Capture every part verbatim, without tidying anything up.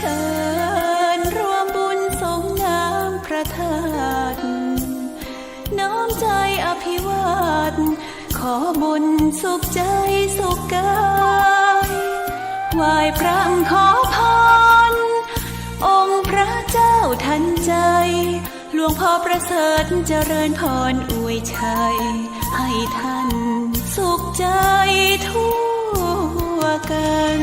เชิญร่วมบุญสรงน้ำพระธาตุ น้อมใจอภิวาท ขอบุญสุขใจสุขกาย ไหว้พระขอพร องค์พระเจ้าทันใจ หลวงพ่อประเสริฐเจริญพรอวยชัย ให้ท่านสุขใจทั่วกัน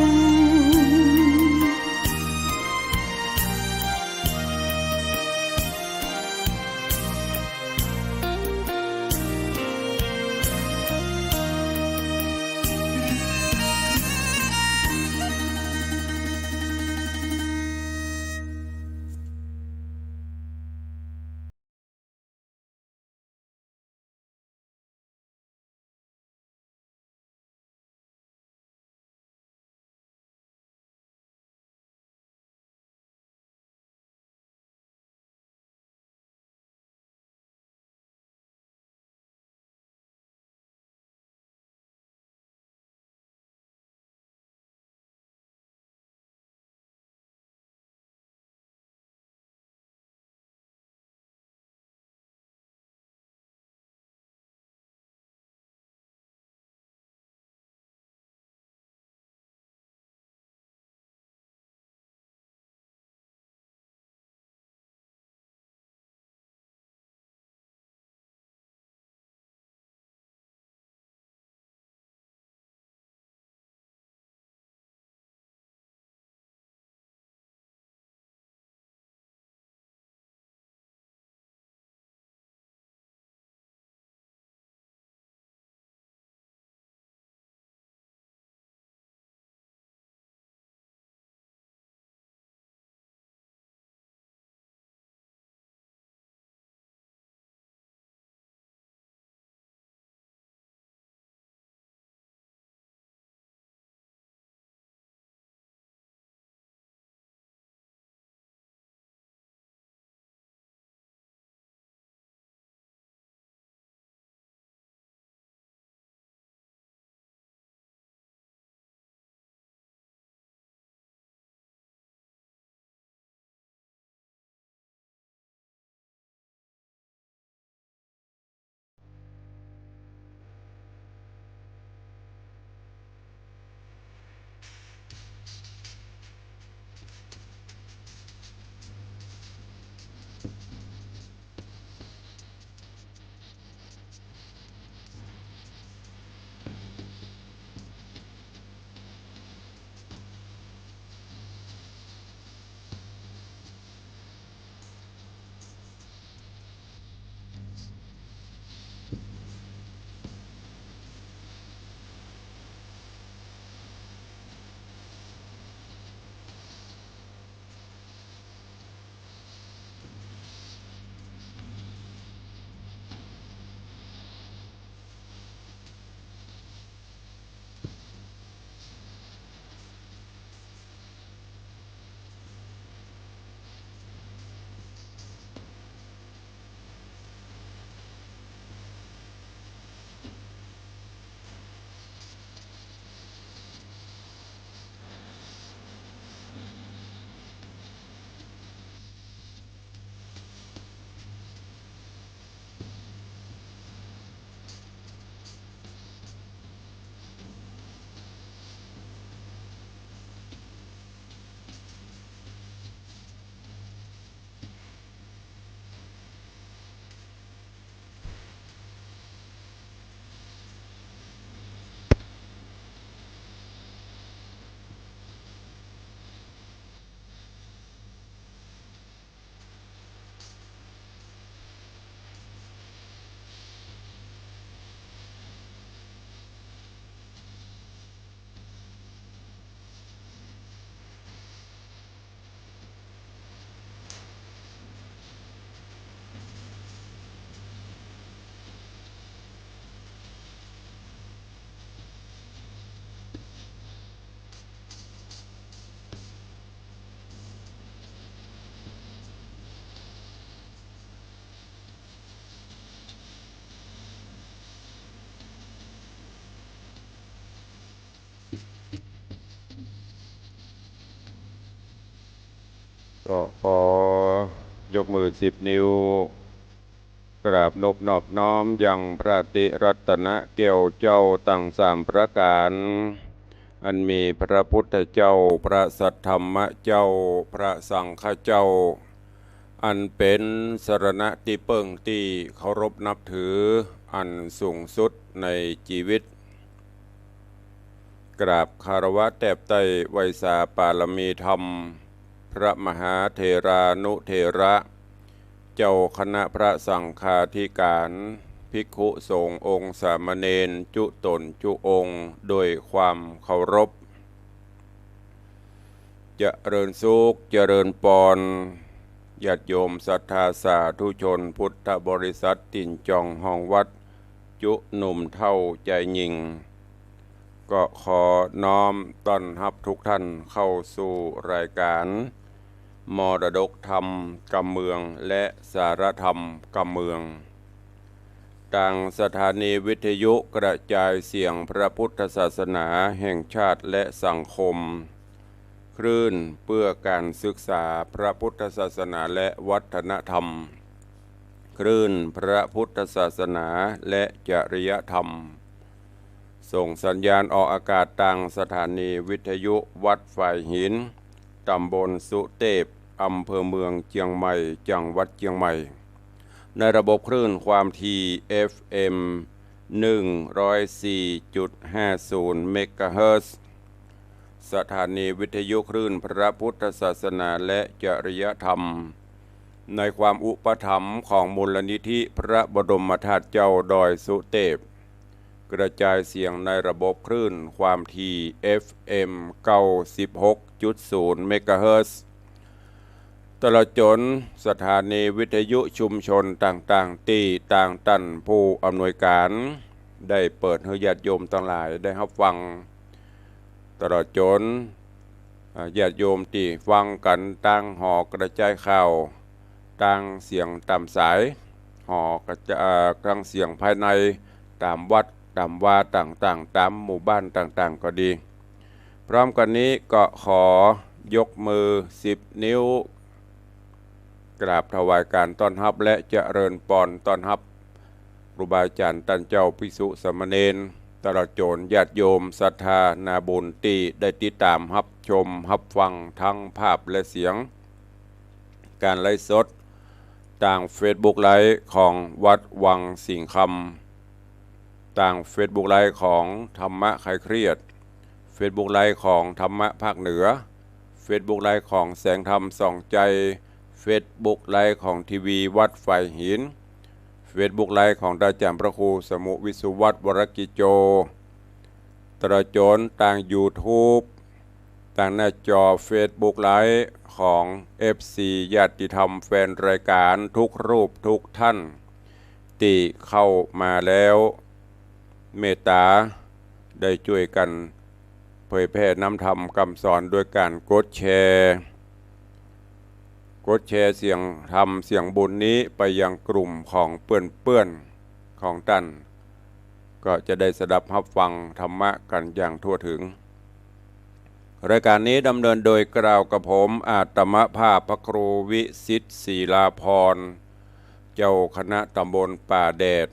ก็ขอยกมือสิบนิ้ว กราบนบนอบน้อมยังพระติรัตนแก้วเจ้าตังสามประก๋าน อันมีพระพุทธเจ้า พระสัทธรรมเจ้า พระสังฆเจ้า อันเป๋นสรณะตี้เปิ้งตี้เคารพนับถืออันสูงสุดในจีวิต กราบคารวะแตบไต้ไหว้สาปารมีธรรม พระมหาเถรานุเถระ เจ้าคณะพระสังฆาธิการ ภิกขุสงฆ์องค์สามเณรจุต๋นจุองค์ โดยความเคารพ เจริญสุข เจริญปอน ญาติโยมศรัทธาสาธุชนพุทธบริษัทตี๋นจองฮองวัด จุหนุ่มเฒ่าจายญิง ก็ขอน้อมต้อนฮับทุกท่านเข้าสู่รายการ มรดกธรรมกำเมือง และสารธรรมกำเมือง ตางสถานีวิทยุกระจายเสียงพระพุทธศาสนาแห่งชาติและสังคม คลื่นเพื่อการศึกษาพระพุทธศาสนาและวัฒนธรรม คลื่นพระพุทธศาสนาและจริยธรรม ส่งสัญญาณออกอากาศตางสถานีวิทยุวัดฝายหิน ต๋ำบลสุเตพ อำเภอเมืองเจียงใหม่ จังหวัดเจียงใหม่ ในระบบคลื่นความถี่ เอฟเอ็ม หนึ่งร้อยสี่จุดห้าศูนย์ เมกะเฮิรตซ์ สถานีวิทยุคลื่นพระพุทธศาสนาและจริยธรรม ในความอุปถัมภ์ของมูลนิธิพระบรมธาตุเจ้าดอยสุเตพ กระจายเสียงในระบบคลื่นความถี่ เอฟเอ็ม เก้าสิบหกจุดศูนย์ เมกะเฮิรตซ์ ตลอดจ๋นสถานีวิทยุชุมชนต่างๆ ตี้ตางต้านผู้อำนวยการ ได้เปิดหื้อญาติโยมตังหลายได้ฮับฟัง ตลอดจ๋น อ่า ญาติโยมตี้ฟังกั๋นตางหอกระจายข่าว ตางเสียงต๋ามสาย หอกระจาย อ่า ตางเสียงภายใน ต๋ามวัด ต๋ามวาต่างๆ ต๋ามหมู่บ้านต่างๆ ก็ดี พร้อมกั๋นนี้ก็ขอยกมือสิบนิ้ว กราบถวายการต้อนฮับและเจริญปอนต้อนฮับ ครูบาอาจ๋ารย์ต้านเจ้าภิกษุสามเณร ตลอดจ๋นญาติโยมศรัทธานาบุญตี้ได้ติดต๋ามฮับชมฮับฟังทั้งภาพและเสียง การไลฟ์สด ตางเฟซบุ๊กไลฟ์ของวัดวังสิงห์คำ ตางเฟซบุ๊กไลฟ์ของธรรมะคลายเครียด เฟซบุ๊กไลฟ์ของธรรมะภาคเหนือ เฟซบุ๊กไลฟ์ของแสงธรรมส่องใจ เฟซบุ๊กไลฟ์ของทีวีวัดฝายหิน เฟซบุ๊กไลฟ์ของอาจ๋ารย์พระครูสมุห์วิสุวัฒน์ วรกิจโจ ตลอดจ๋นตางยูทูบ ตางหน้าจอเฟซบุ๊กไลฟ์ของเอฟซีญาติธรรมแฟนรายการทุกรูปทุกท่าน ตี้เข้ามาแล้ว เมตต๋าได้จ้วยกั๋นเผยแผ่น้ำธรรมกำสอนโดยการกดแชร์ กดแชร์เสียงธรรมเสียงบุญนี้ไปยังกลุ่มของเปื้อนๆ ของต้าน ก็จะได้สดับฮับฟังธรรมะกั๋นอย่างทั่วถึง รายการนี้ดำเนินโดยกล่าวกับผม อาตมาภาพพระครูวิสิทธิ์ ศิลาภรณ์ เจ้าคณะตำบลป่าแดด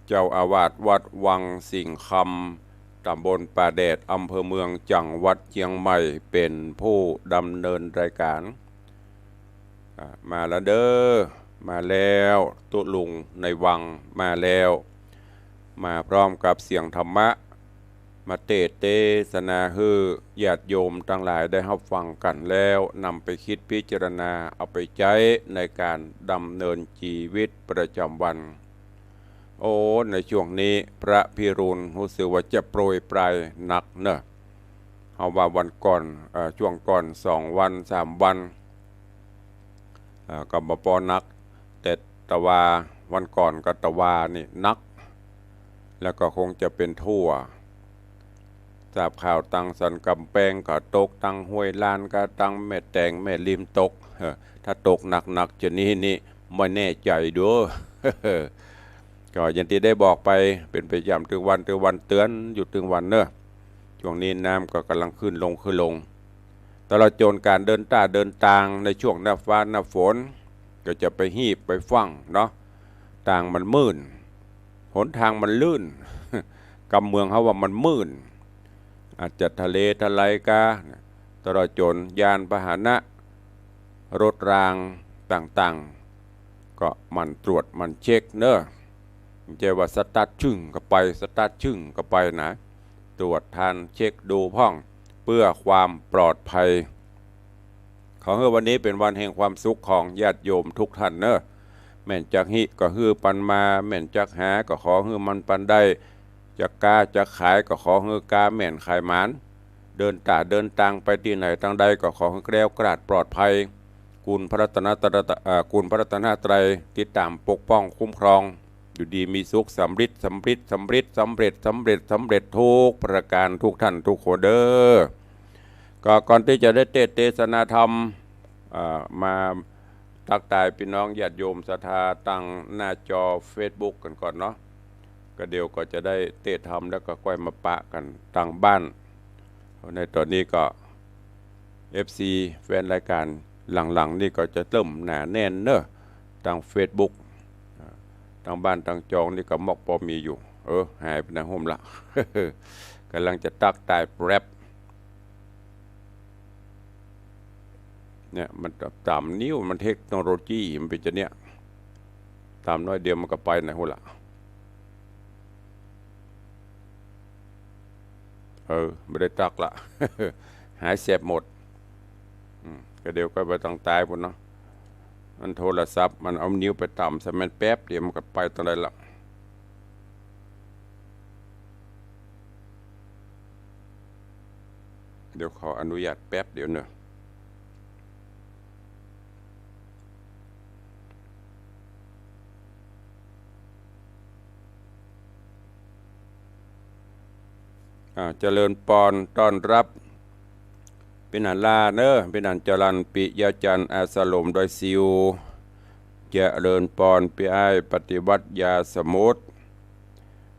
เจ้าอาวาสวัดวังสิงห์คำ ตำบลป่าแดด อำเภอเมือง จังหวัดเจียงใหม่ เป๋นผู้ดำเนินรายการ อ่า มาแล้วเด้อ มาแล้ว ตุ๊ลุงในวังมาแล้ว มาพร้อมกับเสียงธรรมะ มาเตสน์เตสนาหื้อญาติโยมตังหลายได้ฮับฟังกั๋นแล้ว นำไปกึ๊ดพิจารณา เอาไปใจ๊ในการดำเนินจีวิตประจ๋ำวัน โอ้ ในช่วงนี้พระพิรุณรู้สึกว่าจะโปรยปรายหนักเนอะ เฮาว่าวันก่อน เอ่อ ช่วงก่อนสองวันสามวัน เอ่อ ก็บ่ปอหนัก แต่ตะวา วันก่อนก็ตะวานี่หนัก แล้วก็คงจะเป๋นทั่ว ทราบข่าวตังสันก๋ำแปงก็ตก ตังห้วยลานก็ ตังแม่แตงแม่ริมตก เออ ถ้าตกหนักๆ จะนี้นี่บ่แน่ใจ๋เด้อ ก็อย่างตี้ได้บอกไปเป๋นประจ๋ำตึงวันตึงวัน เตื๋อนอยู่ตึงวันเนอะ ช่วงนี้น้ำก็ก่ำลังขึ้นลงขึ้นลง ต ตลอดจ๋นก๋านเดินต้าเดินตางในช่วงหน้าฟ้าหน้าฝน ก็จะไปฮีบไปฟั่งเนาะ ตางมันมื่น หนตางมันลื่น กำเมืองเฮาว่ามันมื่น อาจจะทะเลทลายกา ตลอดจ๋นยานพาหนะ รถรางต่างๆ ก็หมั่นตรวจหมั่นเช็คเนาะ บ่ใจ้ว่าสตาร์ทชึ่งก็ไป สตาร์ทชึ่งก็ไปนะ ตรวจตราเช็คดูพ่อง เพื่อความปลอดภัย ขอหื้อวันนี้เป๋นวันแห่งความสุขของญาติโยมทุกท่านเนาะ แม่นจักฮิก็หื้อปันมา แม่นจักหาก็ขอหื้อมันปันได้ จักก๊าจักขายก็ขอหื้อก๊าแม่นขายหมาน เดินต้าเดินตางไปตี้ไหนตางใดก็ขอหื้อแคล้วคลาดปลอดภัย คุณพระรัตนตรัย เอ่อ คุณพระรัตนตรัยติดต๋ามปกป้องคุ้มครอง อยู่ดีมีสุข สำริด สำริด สำริด สำเร็จ สำเร็จ สำเร็จทุกประก๋านทุกท่านทุกคนเด้อ ก็ก่อนตี้จะได้เตสน์เตสนาธรรม เอ่อ มาตั๊กตายปี้น้องญาติโยมศรัทธาตางหน้าจอเฟซบุ๊กกั๋นก่อนเนาะ ก็เดี๋ยวก็จะได้เตสน์ธรรมแล้วก็ก้อยมาปะกั๋นตางบ้าน ในต๋อนนี้ก็ เอฟซี แฟนรายก๋านหลังๆ นี่ก็จะเริ่มหนาแน่นเนาะ ตางเฟซบุ๊ก อ่า ตางบ้านตางจองนี่ก็มอกปอมีอยู่ เออ หายไปไหนโฮมละ ก๋ำลังจะตั๊กตายแป๊บ เนี่ย มันต๋ามนิ้ว มันเทคโนโลยี มันเป๋นจะเนี่ย ต๋ามน้อยเดียวมันก็ไปไหนโฮมละ เออ บ่ได้ตั๊กละ หายแสบหมด อืม ก็เดี๋ยวก็ไปตางตายปู้นเนาะ มันโทรศัพท์ มันเอานิ้วไปต๋ามใส่มันแป๊บเดียวมันก็ไปตางใดละ เดี๋ยวขออนุญาตแป๊บเดียวเนาะ อ่า เจริญปอน ต้อนฮับ ปี้หนานลาเนาะ ปี้หนานจรัญ ปิยะจันทร์ อาสาลม ดอยซิว เจริญปอน ปี้อ้ายปฏิวัติ ยาสมุทร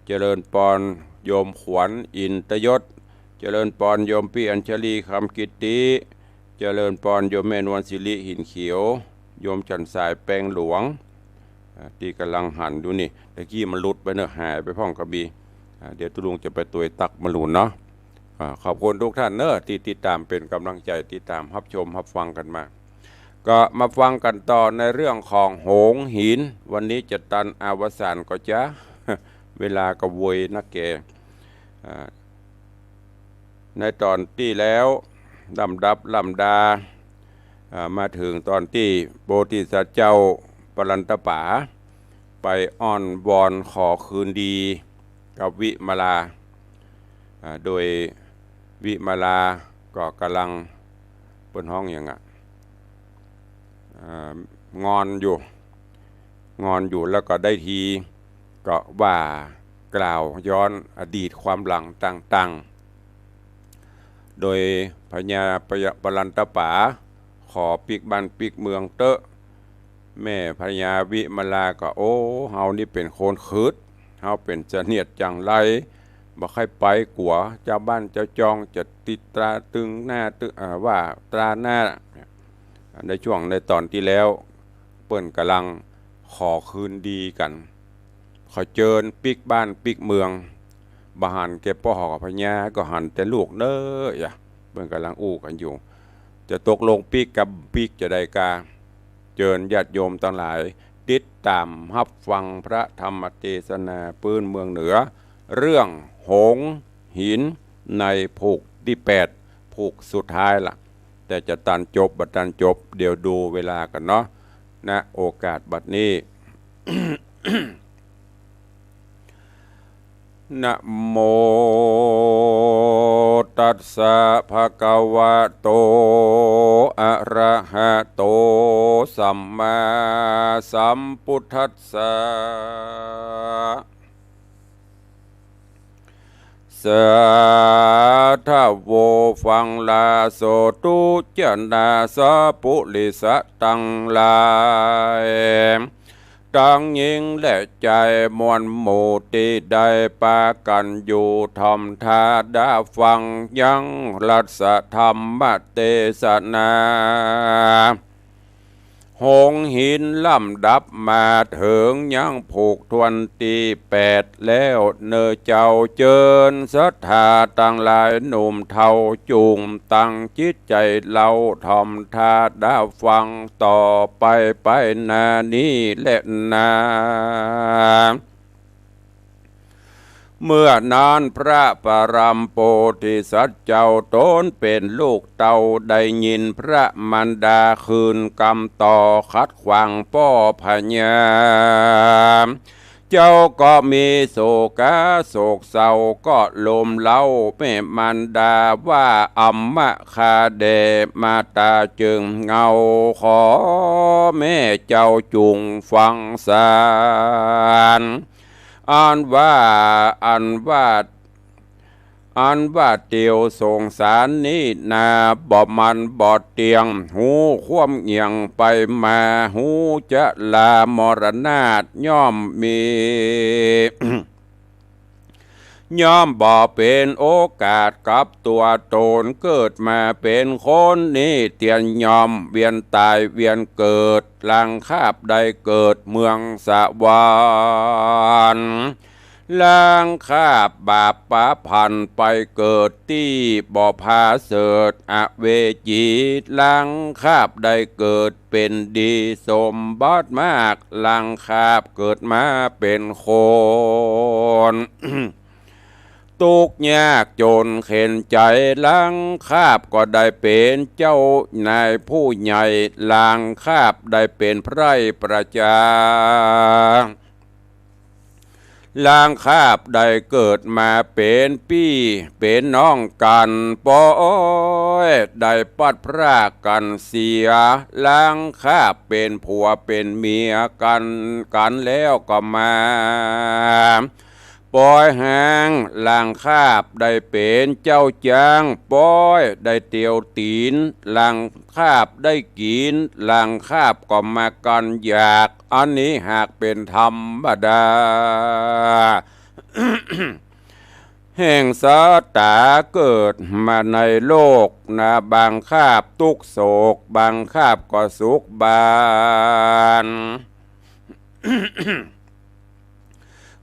เจริญปอน โยมขวัญ อินทยศ เจริญปอน โยมปี้อัญชลี คำกิตติ เจริญปอน โยมแม่นวลสิริ หินเขียว โยมฉันสาย แปงหลวง อ่า ตี้ก๋ำลังหันอยู่นี่ ตะกี้มันหลุดไปเนาะ หายไปพ่องก็มี อ่า เดี๋ยวตุ๊ลุงจะไปตวยตั๊กมาลูนเนาะ อ่า ขอบคุณทุกท่านเนาะ ตี้ติดต๋ามเป๋นก๋ำลังใจ๋ ติดต๋ามฮับชมฮับฟังกั๋นมา ก็มาฟังกั๋นต่อในเรื่องของโหงหิน วันนี้จะตันอวสานก็จะ เวลาก็โวยนักแก่ อ่า ในต๋อนตี้แล้ว ลำดับลำดา อ่า มาเถิงต๋อนตี้โพธิสัตว์เจ้าปรันตป๋า ไปอ้อนวอนขอคืนดีกับวิมาลา อ่า โดยวิมาลาก็ก๋ำลัง เปิ้นฮ้องหยังอะ อ่า งอนอยู่ งอนอยู่แล้วก็ได้ทีก็ว่ากล่าวย้อนอดีตความหลังต่างๆ โดยพญาปยะ ปรันตป๋าขอปิ๊กบ้านปิ๊กเมืองเต๊อะ แม่พญาวิมาลาก็ โอ้ เฮานี่เป๋นคนขึด เฮาเป๋นเสนียดจังไร บ่ใค่ไปกั๋ว เจ้าบ้านเจ้าจองจะติตราตึงหน้าตึง อ่า ว่าตราหน้า ในช่วงในต๋อนตี้แล้ว เปิ้นก๋ำลังขอคืนดีกั๋น ขอเจิญปิ๊กบ้านปิ๊กเมือง บ่หันแก่ป้อหอพญา ก็หันแต่ลูกเน้อ อะ เปิ้นก๋ำลังอู้กั๋นอยู่ จะตกลงปิ๊กกับปิ๊กจะใดกา เจิญญาติโยมตังหลาย ติดต๋ามฮับฟังพระธรรมเตสนาปื๊นเมืองเหนือ เรื่องโหงหินในผูกตี้แปด ผูกสุดท้ายละ แต่จะตันจบบ่ตันจบ เดี๋ยวดูเวลากั๋นเนาะ ณ โอกาสบัดนี้ นะโมตัสสะ ภะคะวะโต อะระหะโต สัมมาสัมพุทธัสสะ สาธะโว ฟังลาโสตุ จะนาสะปุริสะตังหลาย เท ตังญิงและจายมวลหมู่ตี้ได้ปากั๋นอยู่ถ่อมต๋าฟังยังรัตธรรมเตสนา หงส์หินลำดับมาเถิงยังผูกถ้วนตี้แปดแล้วเน่อเจ้า เจิญศรัทธาตังหลายหนุ่มเฒ่าจุ่งตั้งจิตใจ๋เล่าถ่อมต๋าฟังต่อไปไปหน้านี้แลนา เมื่อนั้นพระปรามโพธิสัตว์เจ้าต๋นเป๋นลูกเต้าได้ยินพระมารดาคืนกำต่อขัดขวางป้อพญา เจ้าก็มีโศกาโศกเศร้าก็โลมเล้าแม่มารดาว่า อำมะคาแด่มาต๋าเจิ่งเงา ขอแม่เจ้าจุ่งฟังสาร อันว่า อันว่า อันว่าเตียวสงสารนี้นา บ่มันบ่เตี้ยง ฮู้ความเงี่ยงไปมา ฮู้จะลามรณาตย่อมมี ย่อมบ่เป๋นโอกาสกับตั๋วต๋น เกิดมาเป๋นคนนี้เตียนย่อมเวียนต๋ายเวียนเกิด หลังคาบได้เกิดเมืองสวรรค์ หลังคาบบาปปะผันไปเกิดตี้บ่ผาเสริฐอเวจี๋ หลังคาบได้เกิดเป๋นดีสมบัติมาก หลังคาบเกิดมาเป๋นคน ตุ๊กข์ยากจ๋นเข็ญใจ๋ หลังคาบก็ได้เป๋นเจ้านายผู้ใหญ่ หลังคาบได้เป๋นไพร่ประจา หลังคาบได้เกิดมาเป๋นปี้เป๋นน้องกั๋น ปอยได้ปัดพรากกั๋นเสีย หลังคาบเป๋นผัวเป๋นเมียกั๋น กั๋นแล้วก็มา ปอยแหง หลังคาบได้เป๋นเจ้าจ๊าง ปอยได้เตียวตี๋น หลังคาบได้กิ๋น หลังคาบก็มากั๋นอยาก อันนี้หากเป๋นธรรมดา แห่งสัตต๋าเกิดมาในโลกนา บางคาบตุ๊กข์โศก บางคาบก็สุขบาน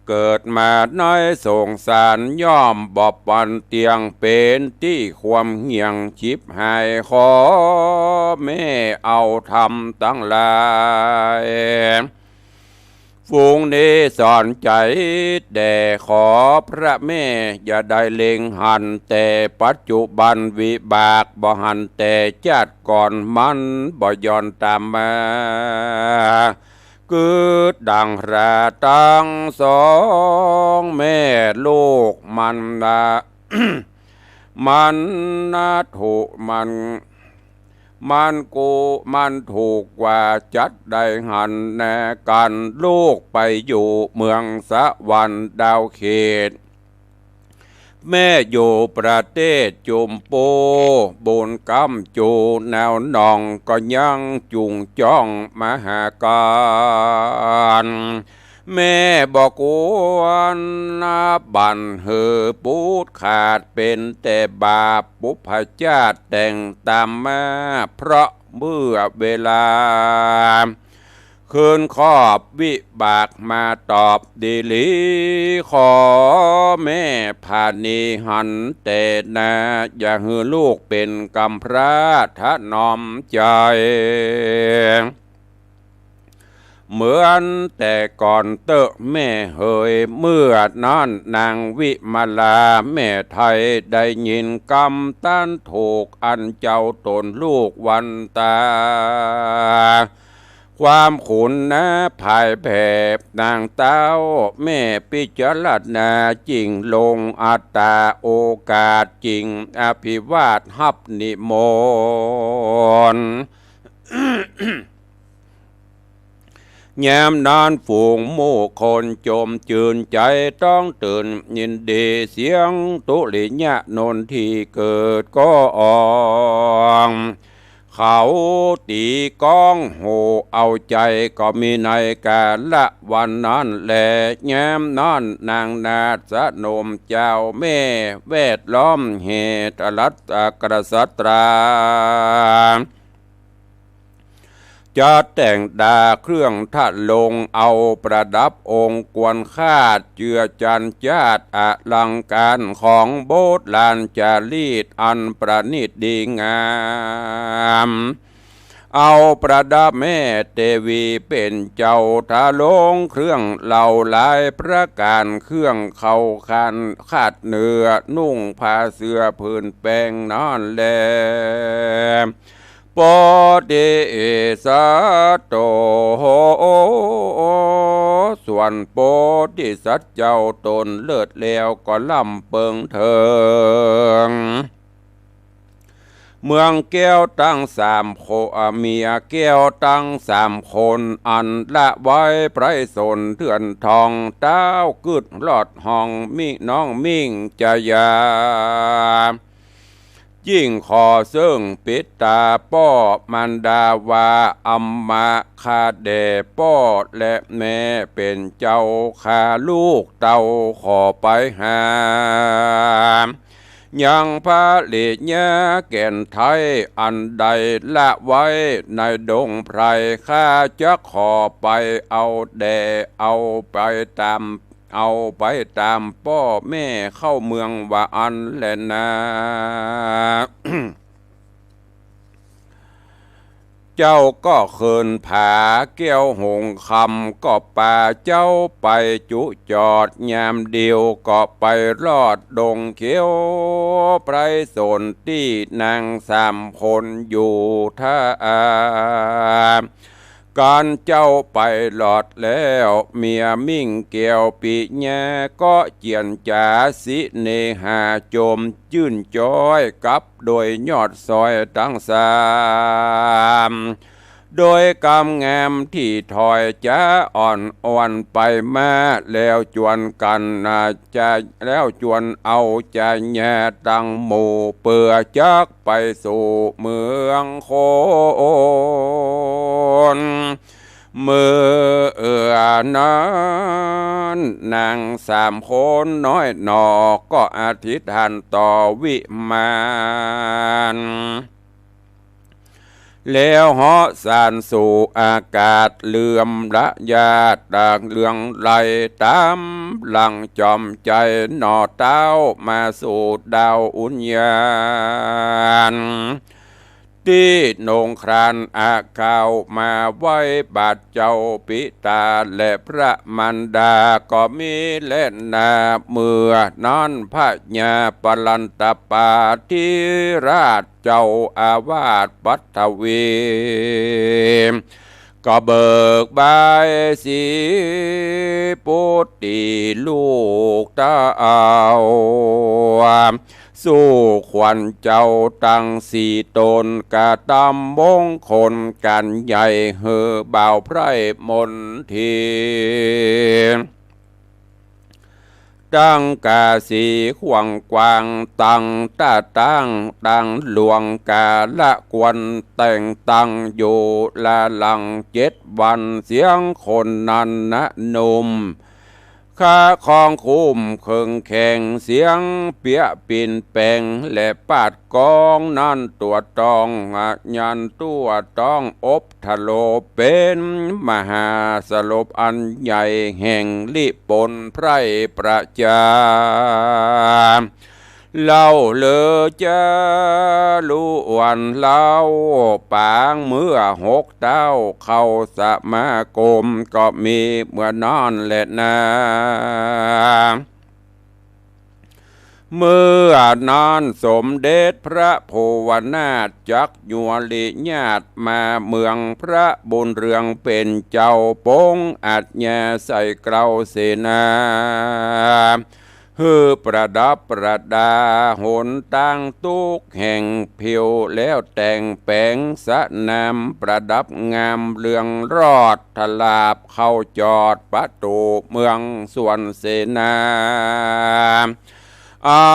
เกิดมาในสงสารย่อมบ่ปันเตี้ยง เป๋นตี้ความเหี่ยงฉิบหาย ขอแม่เอาธรรมตังหลาย ฝูงนี้สอนใจ๋แด่ ขอพระแม่อย่าได้เล็งหันแต่ปัจจุบันวิบาก บ่หันแต่จาติก่อนมันบ่ย่อนต๋ามมา กึ๊ดดังราตังสองแม่ลูกมันนะ มันนะถูกมัน มันกู มันถูกกว่าจักได้หันแน่กั๋น ลูกไปอยู่เมืองสวรรค์ดาวเขต แม่อยู่ประเทศจุมปู บุญกำจูแนวนองก็ยังจุ่งจ้องมาหากั๋น แม่บ่ควรนะบั่นหื้อปูดขาด เป๋นแต่บาปปุพพชาติแต่งต๋ามมา เพราะเมื่อเวลา คืนครอบวิบากมาตอบดีหลี ขอแม่ผาณีหันแต่นา อย่าหื้อลูกเป๋นกำพร้าถนอมใจ๋ เหมือนแต่ก่อนเต๊อะแม่เหย เมื่อนั้นนางวิมลาแม่ไทยได้ยินกำตันถูกอันเจ้าต๋นลูกวันตา ความขุนนะผายแผบนางเต้า แม่พิจารณาจิ่งลงอัตตาโอกาส จิ่งอภิวาทฮับนิมนต์ ยามนั้นฝูงหมู่คนจมจืนใจ๋ต้องตื่นยินดี เสียงตุริยะนนท์ตี้เกิดก็ออง เขาตี๋ก้องโห่เอาใจ๋ ก็มีในกาละวันนั้นแล ยามนั้นนางนาฏสนมเจ้าแม่แวดล้อมแห่ตรัสกษัตรา จัดแต่งดาเครื่องทะลง เอาประดับองค์กรคาด เจือจันจาดอลังก๋านของโบราณจารีตอันประณีตดีงาม เอาประดับแม่เตวีเป๋นเจ้าทะลง เครื่องเหล่าหลายประก๋าน เครื่องเข้าคานคาดเนื้อ นุ่งผ้าเสื้อผืนแป๋งนั้นแล โพธิสัตว์โต ส่วนโพธิสัตว์เจ้าต๋นเลิศแล้วก็ล้ำเปิงเถิง เมืองแก้วตึงสามโค อ่า เมียแก้วตึงสามคน อันละไว้ไพรสนเถื่อนทอง เต้ากึ๊ดลอดห้องมิ่งน้องมิ่งจยา ยิ่งขอเซิ่งปิดต๋าป้อมารดาว่า อำมาคาแด่ป้อและแม่เป๋นเจ้าข้าลูกเต้าขอไปหา ยังภริยาแก่นไท้ อันได้ละไว้ในดงไพร ข้าจักขอไปเอาแด่ เอาไปต๋าม เอาไปต๋ามป้อแม่เข้าเมืองว่าอั้นแลนา เจ้าก็เคินผาแก้วหงส์คำ ก็ปาเจ้าไปจุจอด ยามเดียวก็ไปรอดดงเขียว ไพรสนตี้นางสามคนอยู่ถ้า ก๋านเจ้าไปรอดแล้ว เมียมิ่งแก้วปิยาก็เจียรจาสิเนหาจมจื้นจ้อยกับโดยยอดซอยตึงสาม โดยกำงามตี้ถ้อยจ๋าอ่อนอ่อนไปมา แล้วจวนกั๋นนาจะ แล้วจวนเอาจญาตึงหมู่ เปื้อจักไปสู่เมืองคน เมื่อนั้นนางสามคนน้อยหนอ ก็อธิษฐานต่อวิมาน แล้วเหาะสานสู่อากาศ เลื่อมระยะตากเรืองไลต๋ามหลังจอมใจ๋หน่อเต้า มาสู่ดาวอุญญาณ ตี้นงครานอาเก้ามาไหว้บาทเจ้าปิตาและพระมารดาก็มีแลนา เมื่อนั้นพญาปรันตปาธิราชเจ้าอาวาสปัทวี ก็เบิกบายสีปุตติลูกเต้า สู่ขวัญเจ้าตึงสี่ต๋น กระตำมงคลก๋านใหญ่ หื้อบ่าวไพร่มนที ตึงกาสีขว้างกว้าง ตึงต๋าตั้งตึงหลวง กาละควรแต่งตั้งอยู่ละหลังเจ็ดวัน เสียงคนนั้นนะหนุ่ม ข้าของคุ้มเคิงแข็ง เสียงเปี้ยปิ่นแป๋ง และปาดกองนั้นตั๋วต้อง ยันตั๋วต้องอบทะโล เป๋นมหาสลบอันใหญ่ แห่งลิปนไพร่ประจา เล่าเลือจาลุวันเล่า ปางเมื่อหกเต้าเข้าสมาคม ก็มีเมื่อนั้นแลนา เมื่อนั้นสมเด็จพระโพวนาถจักยัวริญาติมาเมืองพระบุญเรืองเป๋นเจ้า ปงอาชญาใส่เกล้าเสนา หื้อประดับประดาหนตางตุ๊กแห่งผิว แล้วแต่งแป๋งสนามประดับงามเรืองรอด ทลาบเข้าจอดประตู๋เมืองสวนเสนา อา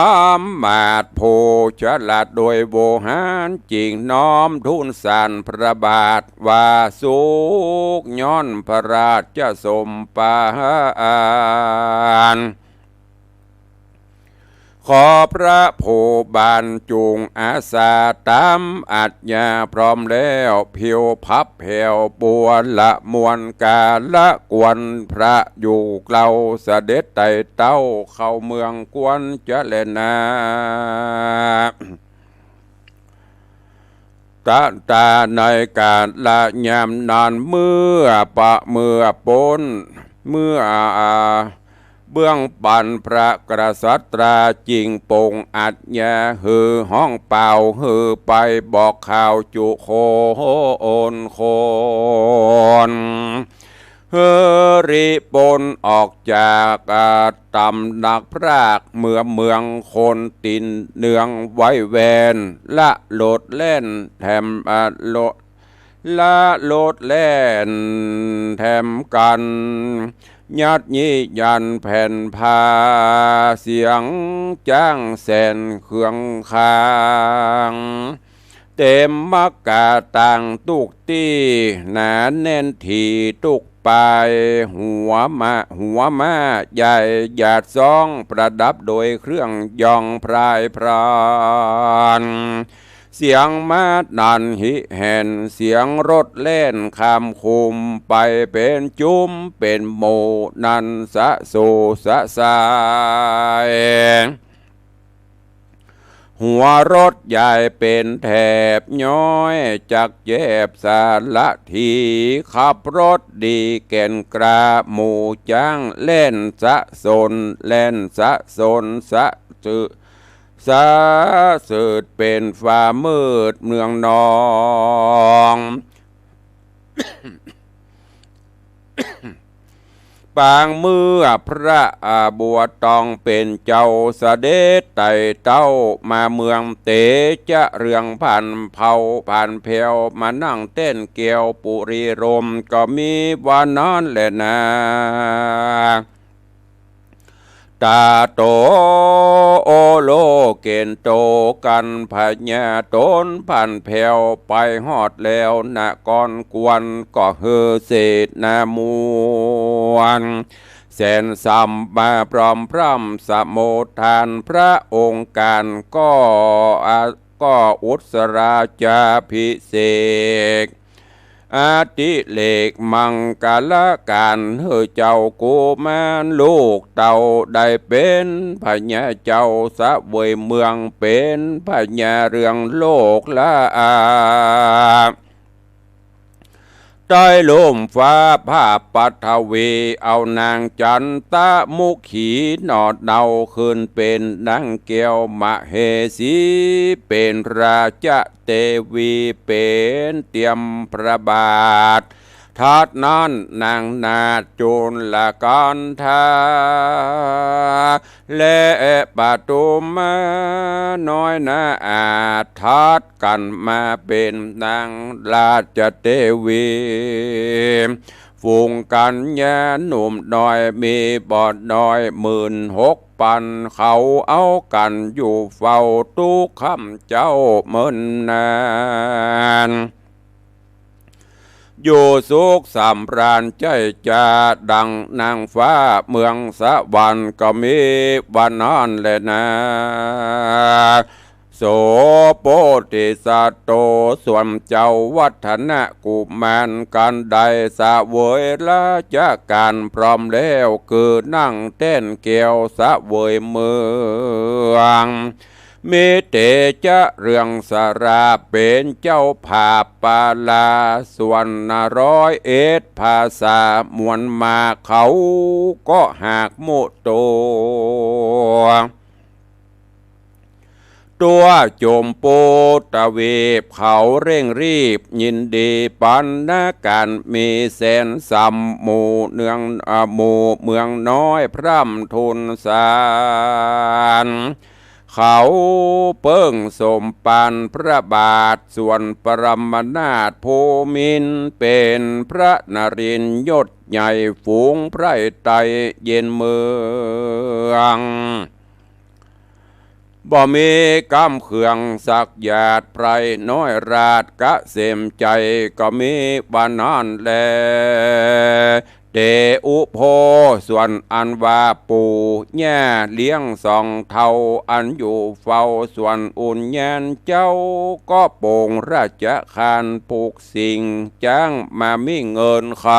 มาตย์ผู้ฉลาดโดยโวหาร จึงน้อมทูลสารพระบาทว่า สุขย้อนพระราชสมภาร ขอพระผู้บานจุ่งอาสาต๋ามอาจญาพร้อมแล้ว ผิวพับแผวบัวละมวลกาละกวน พระอยู่เกล้าเสด็จไต่เต้า เข้าเมืองกวนจะแลนา ตะตาในกาละยามนั้น เมื่อปะ เมื่อป๊น เมื่อ เบื้องปันพระกษัตรา จึงปงอาจญาหื้อฮ้องเป่า หื้อไปบอกข่าวจุคนคน หื้อริปนออกจาก อ่า ตำหนักพราก เมื่อเมืองคนตินเนืองไว้แวน ละโลดแล่นแถม อ่า โล ละโลดแล่นแถมกั๋น ยัดยี้ยันแผ่นผ้า เสียงจ๊างแสนเคืองคาง เต็มมักกะตางตุ๊กตี้ หนาแน่นถี่ตุ๊กปาย หัวม้า หัวม้าใหญ่หยาดซ้อง ประดับโดยเครื่องยองพรายพราน เสียงม้าตันหิแหน เสียงรถแล่นข้ามคุม ไปเป๋นจุ๊มเป๋นหมู่ นั้นสะโสสะสาย หัวรถใหญ่เป๋นแถบ ย้อยจักแยบสารถี ขับรถดีแก่นกล้า หมู่จ๊างแล่นสะสน แล่นสะสนสะสื สะสืดเป๋นฟ้ามืดเมืองนอง ปางเมื่อพระ อ่า บัวตองเป๋นเจ้าเสด็จไต่เต้ามาเมืองเตจะเรืองผ่านเผ่าผ่านแผ่ว มานั่งแต้นแก้วปุรีรมย์ ก็มีว่านั้นแลนา ตาโตโอโลเกณโต กันพญาต๋นผ่านแผ่วไปฮอดแล้ว นครกวนก็หื้อเสนามวล แสนสามมาพร้อมพร่ำสมุทาน พระองค์การก็ อ่า ก็อุสราจาภิเษก อดิเรกมังคละก๋าน หื้อเจ้ากุมารลูกเต้า ได้เป๋นพญาเจ้าเสวยเมือง เป๋นพญาเรืองโลกละอา ใต้ลุ่มฟ้าผาปัทวี เอานางจันตะมุขีหน่อเนา ขึ้นเป๋นนางแก้วมเหสี เป๋นราชเตวี เป๋นเตียมพระบาท ทัดนั้นนางนาถจุลกันทา และปทุมมาน้อยนาอาถ ทัดกั๋นมาเป๋นนางราชเตวี ฝูงกัญญาหนุ่มน้อยมีบ่น้อยหมื่นหกปัน เขาเอากั๋นอยู่เฝ้าตุ๊กค่ำเจ๊าเมินนาน อยู่สุขสำราญใจ้จา ดังนางฟ้าเมืองสวรรค์ ก็มีว่านั้นแลนา โสโพธิสัตโต ส่วนเจ้าวัฒนกุมาร กันได้เสวยราชก๋านพร้อมแล้ว คือนั่งแต้นแก้วเสวยเมือง มีเตจะเรืองสรา เป๋นเจ้าผาบปาลา ส่วนร้อยเอ็ดภาษามวลมาก เขาก็หากหมดตั๋ว ตั๋วจมพูทวีป เขาเร่งรีบยินดีปันนาก๋าน มีแสนสามหมู่เนือง อ่า หมู่เมืองน้อยพร่ำทูลสาร เขาเปิ้งสมภารพระบาท ส่วนปรมานาถภูมินทร์ เป๋นพระนรินทร์ยศใหญ่ ฝูงไพร่ไตร่เย็นเมือง บ่มีกำเคืองสักหยาด ไพร่น้อยราชเกษมใจ๋ ก็มีว่านั้นแล แต่อุโภ ส่วนอันว่าปู่ย่าเลี้ยงสองเฒ่า อันอยู่เฝ้าสวนอุญญาณเจ้า ก็โป๋งราชคานผูกสิ่ง จ๊างมามีเงินคำ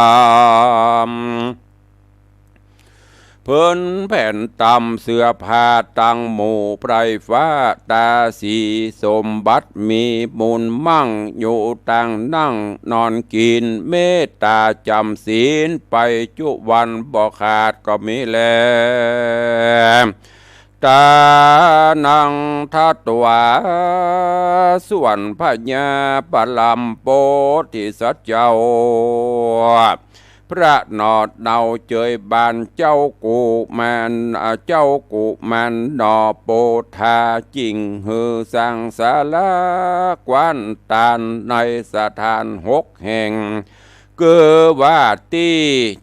พื้นแผ่นตำเสื้อผ้าตังหมู่ ไพร่ฟ้าต๋าสี สมบัติมีมูลมั่ง อยู่ตางนั่งนอนกิ๋น เมตต๋าจ๋ำศีลไปจุวัน บ่ขาดก็มีแล ตานังทัตวา ส่วนพญาประลำโพธิสัตว์เจ้า พระหนอดเหนาเจยบานเจ้ากุมาร อ่า เจ้ากุมารหนอโปธา จิ่งหื้อสร้างศาลา กว้านตานในสถานหกแห่ง คือว่าตี้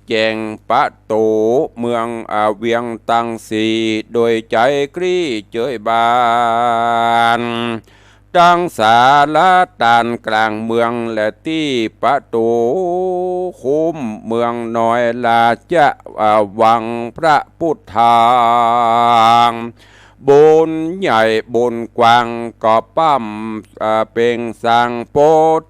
แจ่งประตู๋เมือง อ่า เวียงตังสี่ โดยใจ๋กรี๊เจยบาน ตังศาลาตานก๋างเมือง และตี้ประตู๋คุ้มเมืองน้อย ราชวังพระพุทธัง บุญใหญ่บุญกว้าง ก็ปล้ำ อ่า เป่งสร้างโพ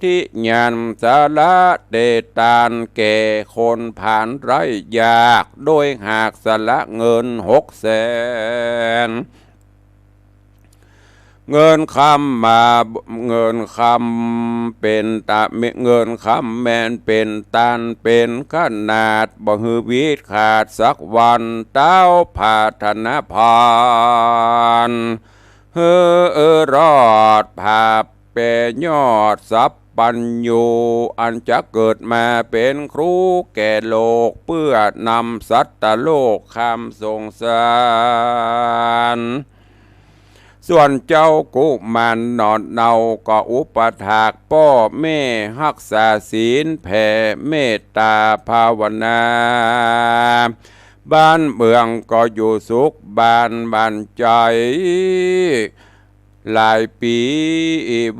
ธิญาณ สละเตตานแก่คนผานไร้ยาก โดยหากสละเงินหกแสน เงินคำมา เงินคำเป๋นตา เงินคำแม่นเป๋นตานเป๋นขนาด บ่หื้อวิดขาดสักวัน เต้าผาธนพาน หื้อรอดผาแปรยอดสัพพัญญู อันจะเกิดมาเป๋นครูแก่โลก เปื้อนำสัตว์โลกข้ามสงสาร ส่วนเจ้ากุมารหนอดเหนา ก็อุปถากป้อแม่ ฮักษาศีลแผ่เมตต๋าภาวนา บ้านเมืองก็อยู่สุขบานบานใจ๋ หลายปี๋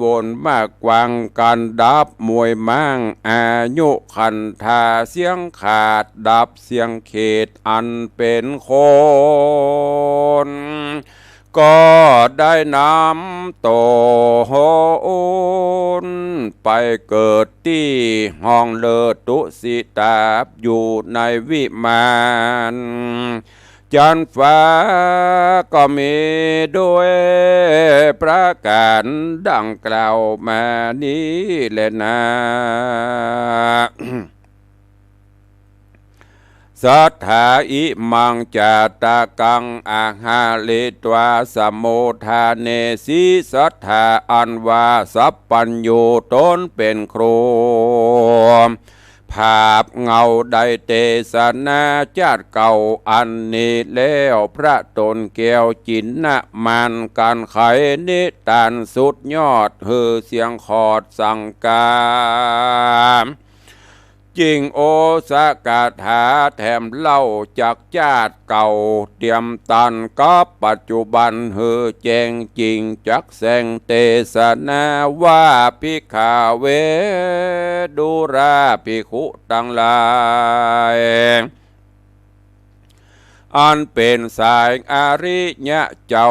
วนมากวาง ก๋านดับมวยม้าง อายุขันธาเสี้ยงขาด ดับเสี้ยงเขตอันเป๋นคน ก็ได้นำต๋นไปเกิดตี้ห้องเลิศตุสิตา อยู่ในวิมานจันทร์ฟ้า ก็มีด้วยประก๋านดังกล่าวมานี้แลนา สัตถา อิมังจาตกัง อาหาริत्वा สมุทฐาเนสิ สัตถา อันว่าสัพพัญญูต๋นเป๋นครู ผาบเงาได้เตสนาจาติเก่าอันนี้แล้ว พระต๋นแก้วจินนมาน ก๋านไขนิตานสุดยอด หื้อเสียงขอดสังกา จิ่งโอสถคาถาแถมเล่าจักจาติเก่า เตียมตันกับปัจจุบันหื้อแจ้งจิ่ง จักแสดงเตสนาว่า ภิกขเว ดูราภิกขุตังหลาย อันเป๋นสายอริยะเจ้า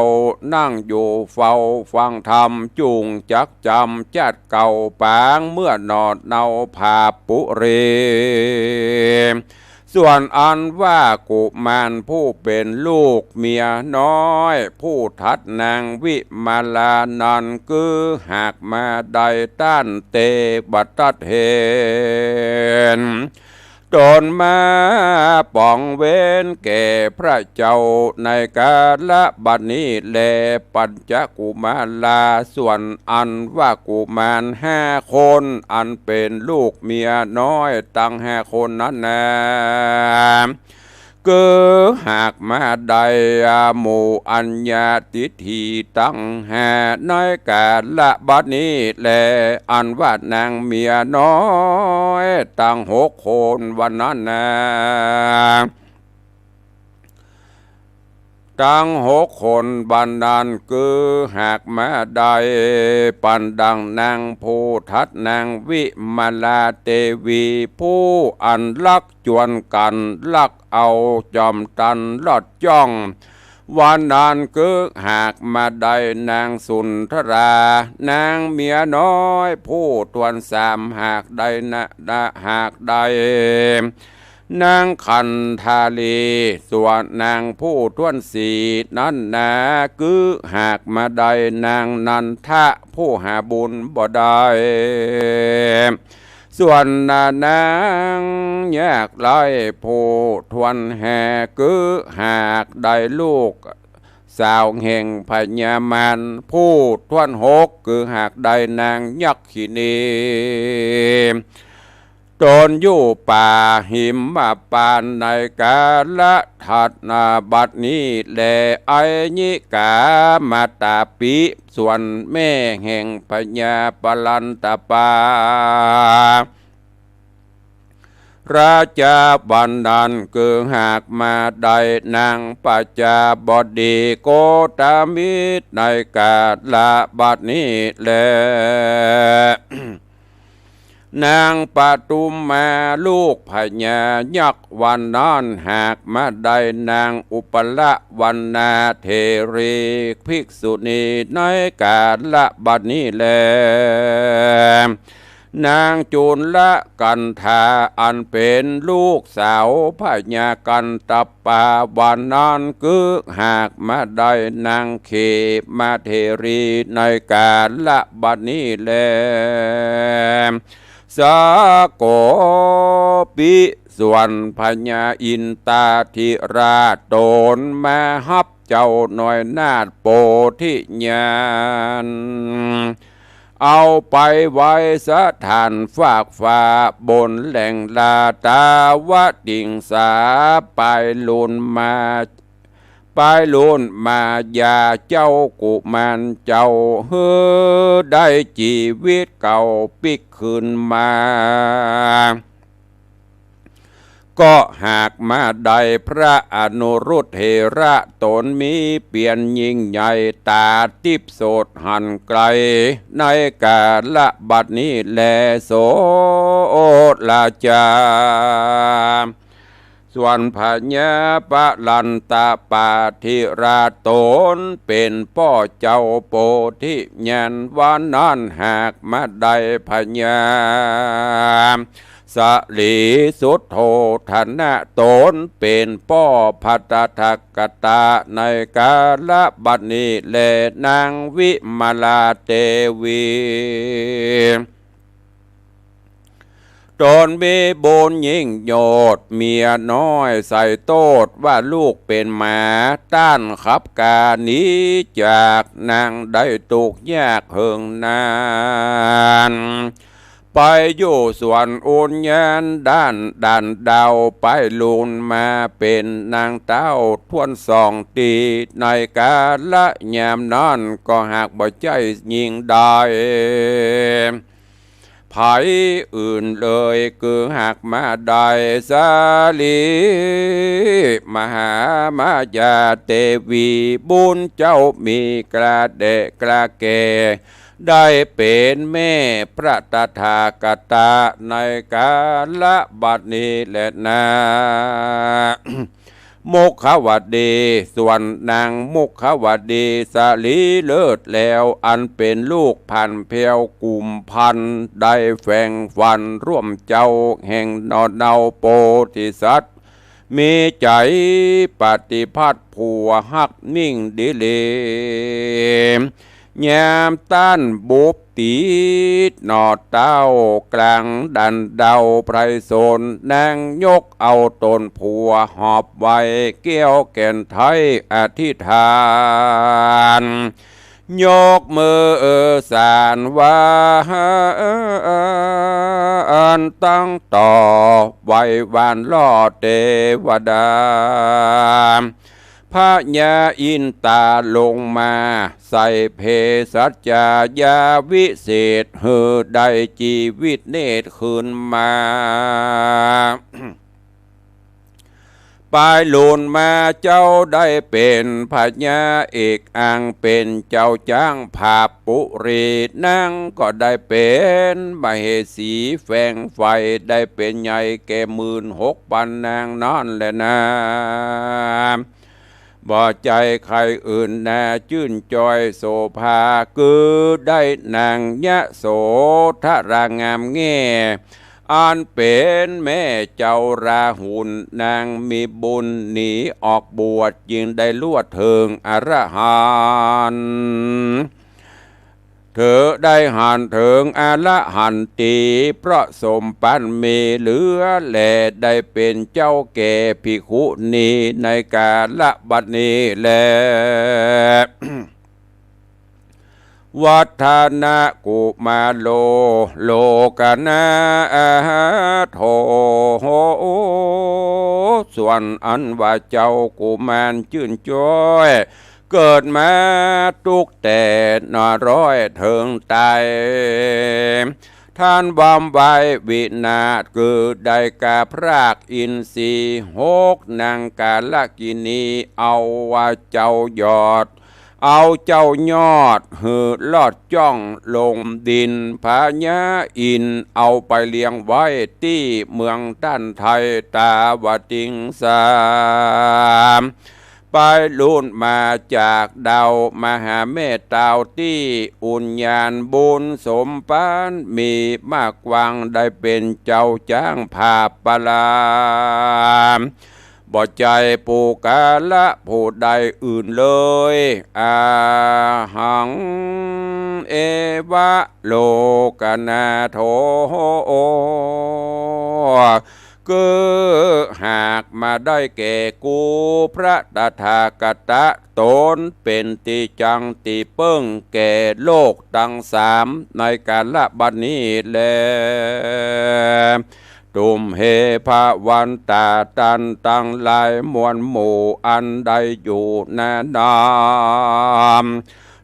นั่งอยู่เฝ้าฟังธรรม จุ่งจักจ๋ำจาติเก่าปาง เมื่อหนอดเหนาผาปุรี ส่วนอันว่ากุมารผู้เป๋นลูกเมียน้อย ผู้ถัดนางวิมาลานั้น กือหากมาได้ต้านเตบตัดเห็น ต๋นมาป๋องเว้นแก่พระเจ้าในกาละบัดนี้แล ปัญจกุมารา ส่วนอันว่ากุมารห้าคน อันเป๋นลูกเมียน้อยตังห้าคนนั้นนา กือหากมาได้หมู่อัญญาติฏฐิตังห้า ในกาละบัดนี้แล อันว่านางเมียน้อยตังหกคนวันนั้นนา ตังหกคน วันนั้น กือหากมาได้ ปั๋นดังนางผู้ถัด นางวิมลาเตวี ผู้อันลักจวนกั๋น ลักเอาจอมตันลอดจ้อง วันนั้น กือหากมาได้ นางสุนทรา นางเมียน้อยผู้ถ้วนสาม หากได้นะ นะ หากได้ นางขันธาลี ส่วนนางผู้ถ้วนสี่นั้นนา กือหากมาได้ นางนันทะ ผู้หาบุญบ่ได้ ส่วนนางยากไร้ผู้ถ้วนห้า กือหากได้ลูกสาวแห่งพญามาร ผู้ถ้วนหก กือหากได้นางยักขินี ต๋นอยู่ป่าหิมพานต์ ในกาละถัดมาบัดนี้แล ไอยิกามาตาปิ ส่วนแม่แห่งพญาปลันตปา ราชา วันนั้น กือหากมาได้ นางประชาบดีโกตมิตร ในกาละบัดนี้แล นางปทุมมา ลูกพญายักษ์ วันนั้น หากมาได้ นางอุปละวรรณาเถรีภิกษุณี ในกาละบัดนี้แล นางจุลกัณฑา อันเป๋นลูกสาวพญากันตปา วันนั้น กือหากมาได้ นางเขมาเถรี ในกาละบัดนี้แล สาโกปิ ส่วนพญาอินทาธิราช ต๋นมาฮับเจ้าน้อยนาถโปธิญาณ เอาไปไว้สถานฟากฟ้า บนแหล่งลาตาวติงสา ปายลูนมา ปายลูนมายาเจ้ากุมารเจ้า หื้อได้จีวิตเก่าปิ๊กคืนมา ก็หากมาได้พระอนุรุทเถระ ต๋นมีเปียรยิ่งใหญ่ ตาทิพย์โสตหันไกล ในกาละบัดนี้แล โสราชา ส่วนพญาปลันตปาธิราช ต๋นเป๋นป้อเจ้าโปธิญาณ วันนั้นหากมาได้พญา สลีสุทโธธนะ ต๋นเป๋นป้อพระตถาคตะ ในกาละบัดนี้แล นางวิมลาเตวี ต๋นมีบุญยิ่งโยชน์ เมียน้อยใส่โต้ษว่าลูกเป๋นหมา ต้านขับก๋าหนีจากนางได้ตุ๊กข์ยากเหิงนาน ไปอยู่สวนอุญญาณด้านด่านดาว ปายลูนมาเป๋นนางเต้าถ้วนสองตี้ ในกาละยามนั้นก็หากบ่ใจ้ญิงใด ใผอื่นเลย คือหากมาได้สาลีมหามายาเตวี บุญเจ้ามีกล้าแด่กล้าแก่ ได้เป๋นแม่พระตถาคตะในกาละบัดนี้แลนา มุขวดี ส่วนนางมุขวดีสลีเลิศแล้ว อันเป๋นลูกพันแพวกุมภัณฑ์ ได้แฝงฝันร่วมเจ้าแห่งหน่อเนาโพธิสัตว์ มีใจ๋ปฏิพัทธ์ผัวฮักยิ่งดีหลี ยามต้านบุบติดหน่อเต้ากลางด่านดาวไพรสน นางยกเอาต๋นผัวหอบไว้แก้วแก่นไท้อธิษฐาน ยกมือสานวานตั้งต่อ ไหว้วานล่อเตวดา พญาอินตาลงมาใส่เภสัชยาวิเศษ หื้อได้จีวิตเนตรคืนมา ป๋ายลุนมาเจ้าได้เป๋นพญาเอกอังเป๋นเจ้าจ๊างผาบปุรี นางก็ได้เป๋นมเหสีแฝงไฟ ได้เป๋นใหญ่แก่หมื่นหกปันนางนั้นแหละนา บ่ใจ้ใครอื่นนา จื้นจอยโสภา คือได้นางยโสธรางามแง่ อันเป๋นแม่เจ้าราหุล นางมีบุญหนีออกบวช จึงได้ลวดเถิงอรหันต์ เถิงได้หันเถิงอรหันตีเพราะสมปันมีเหลือ และได้เป๋นเจ้าแก่ภิกขุณีในกาละบัดนี้แล วัฒนกุมารโล โลกนาโถ ส่วนอันว่าเจ้ากุมารจื้นจ้อย เกิดมาตุ๊กแต่น้อยเถิงต๋าย ต้านวำไว้วินาศ คือได้ก๋าพรากอินทรีย์หก นางกาลกิณี เอาว่าเจ้ายอด เอาเจ้ายอดหื้อลอดจ้องลงดิน พญาอินทร์เอาไปเลี้ยงไว้ตี้เมืองต้านไทย ตาวติงสา ป๋ายลุนมาจากดาวมหาแม่ตาวตี้อุญญาณบุญสมปันมีมากกว้าง ได้เป๋นเจ้าจ๊างผาบปราบ บ่ใจ้ปุคคละผู้ใดอื่นเลย อาหัง เอวะ โลกนาโถ คือหากมาได้แก่กูพระตถาคตะ ต๋นเป๋นตี้จั้งตี้เปิ้งแก่โลกตังสามในกาละบัดนี้แล ตุมเห ภวันตา ต้านตังหลายมวลหมู่อันได้อยู่นานา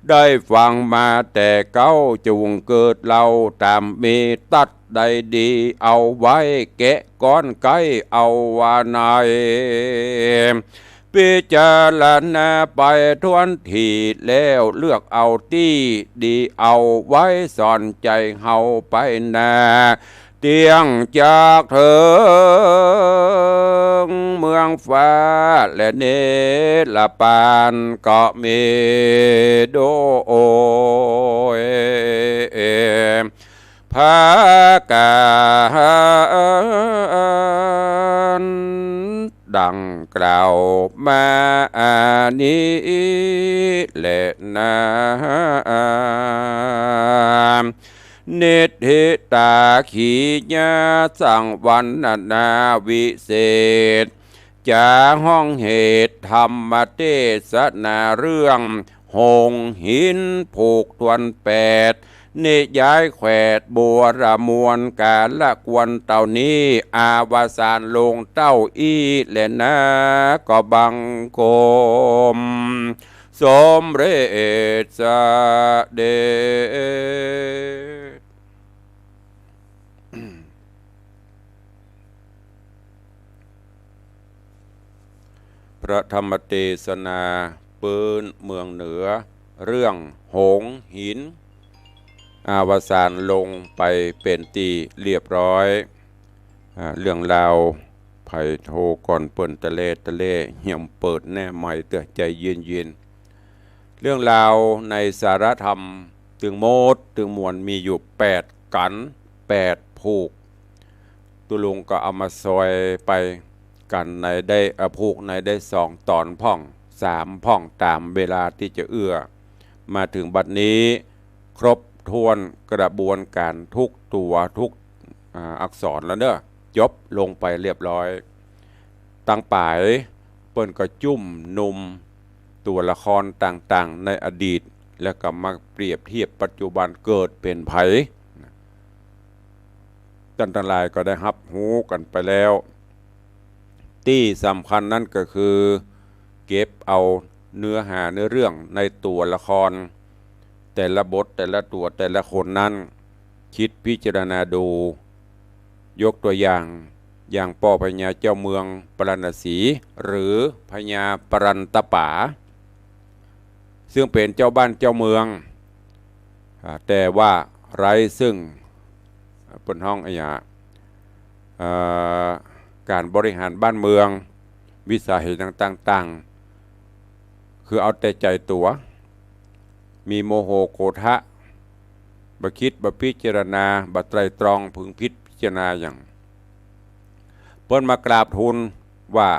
ได้ฟังมาแต่เก๊า จุ่งเกิดเล่าต๋ามมีตั๊ดได้ดีเอาไว้ แกะก้อนไก๊เอาว่าใน พิจารณาไปถ้วนถี่แล้ว เลือกเอาตี้ดีเอาไว้ สอนใจ๋เฮาไปนา เตี้ยงจากเถิงเมืองฟ้าและนิรพานก็มีโดย ประก๋านดั่งกล่าวมานี้แลนา นิฏฐิตาขีญาสังวรรณนาวิเศษ จ๋าฮ้องเหตุธรรมเตสนาเรื่องหงส์หินผูกถ้วนแปด นิยายแขวดบัวระมวลกาละควรเต้านี้ อวสานลงเต้าอี้แลนา ก็บังคมสมเร็จเสด็จ พระธรรมเตสนาปื๊นเมืองเหนือ เรื่องหงส์หิน อวสานลงไปเป๋นตี้เรียบร้อย อ่า เรื่องราว ไผโทก่อนเปิ้นตะแลตะแล เหียมเปิดแน่ใหม่เตื้อ ใจ๋เย็นๆ เรื่องราวในสารธรรมตึงหมดตึงมวลมีอยู่แปดกั๋น แปดผูก ตุ๊ลุงก็เอามาซอยไป กั๋นไหนได้ เอ่อ ผูกไหนได้สองต๋อนพ่อง สามพ่อง ต๋ามเวลาตี้จะเอื้อ มาเถิงบัดนี้ ครบถ้วนกระบวนก๋านทุกตั๋วทุก อ่า อักษรแล้วเนาะ จบลงไปเรียบร้อย ตังปายเปิ้นก็จุ่มนุ่มตั๋วละครต่างๆ ในอดีต แล้วก็มาเปรียบเทียบปัจจุบันเกิดเป๋นใผ ต้านตังหลายก็ได้ฮับฮู้กั๋นไปแล้ว ตี้สำคัญนั้นก็คือ เก็บเอาเนื้อหาเนื้อเรื่องในตั๋วละคร แต่ละบท แต่ละตั๋ว แต่ละคนนั้น คิดพิจารณาดู ยกตัวอย่าง อย่างป้อพญาเจ้าเมืองปาราณสี หรือพญาปารันตป๋า ซึ่งเป๋นเจ้าบ้านเจ้าเมือง อ่า แต่ว่าไร้ซึ่ง เปิ้นฮ้องอะหยัง เอ่อ ก๋านบริหารบ้านเมือง วิสาเหตุต่างๆ คือเอาแต่ใจ๋ตั๋ว มีโมโหโกธะ บ่กึ๊ดบ่พิจารณา บ่ไตร่ตรองพึงพิจารณาหยัง เปิ้นมากราบทูลว่า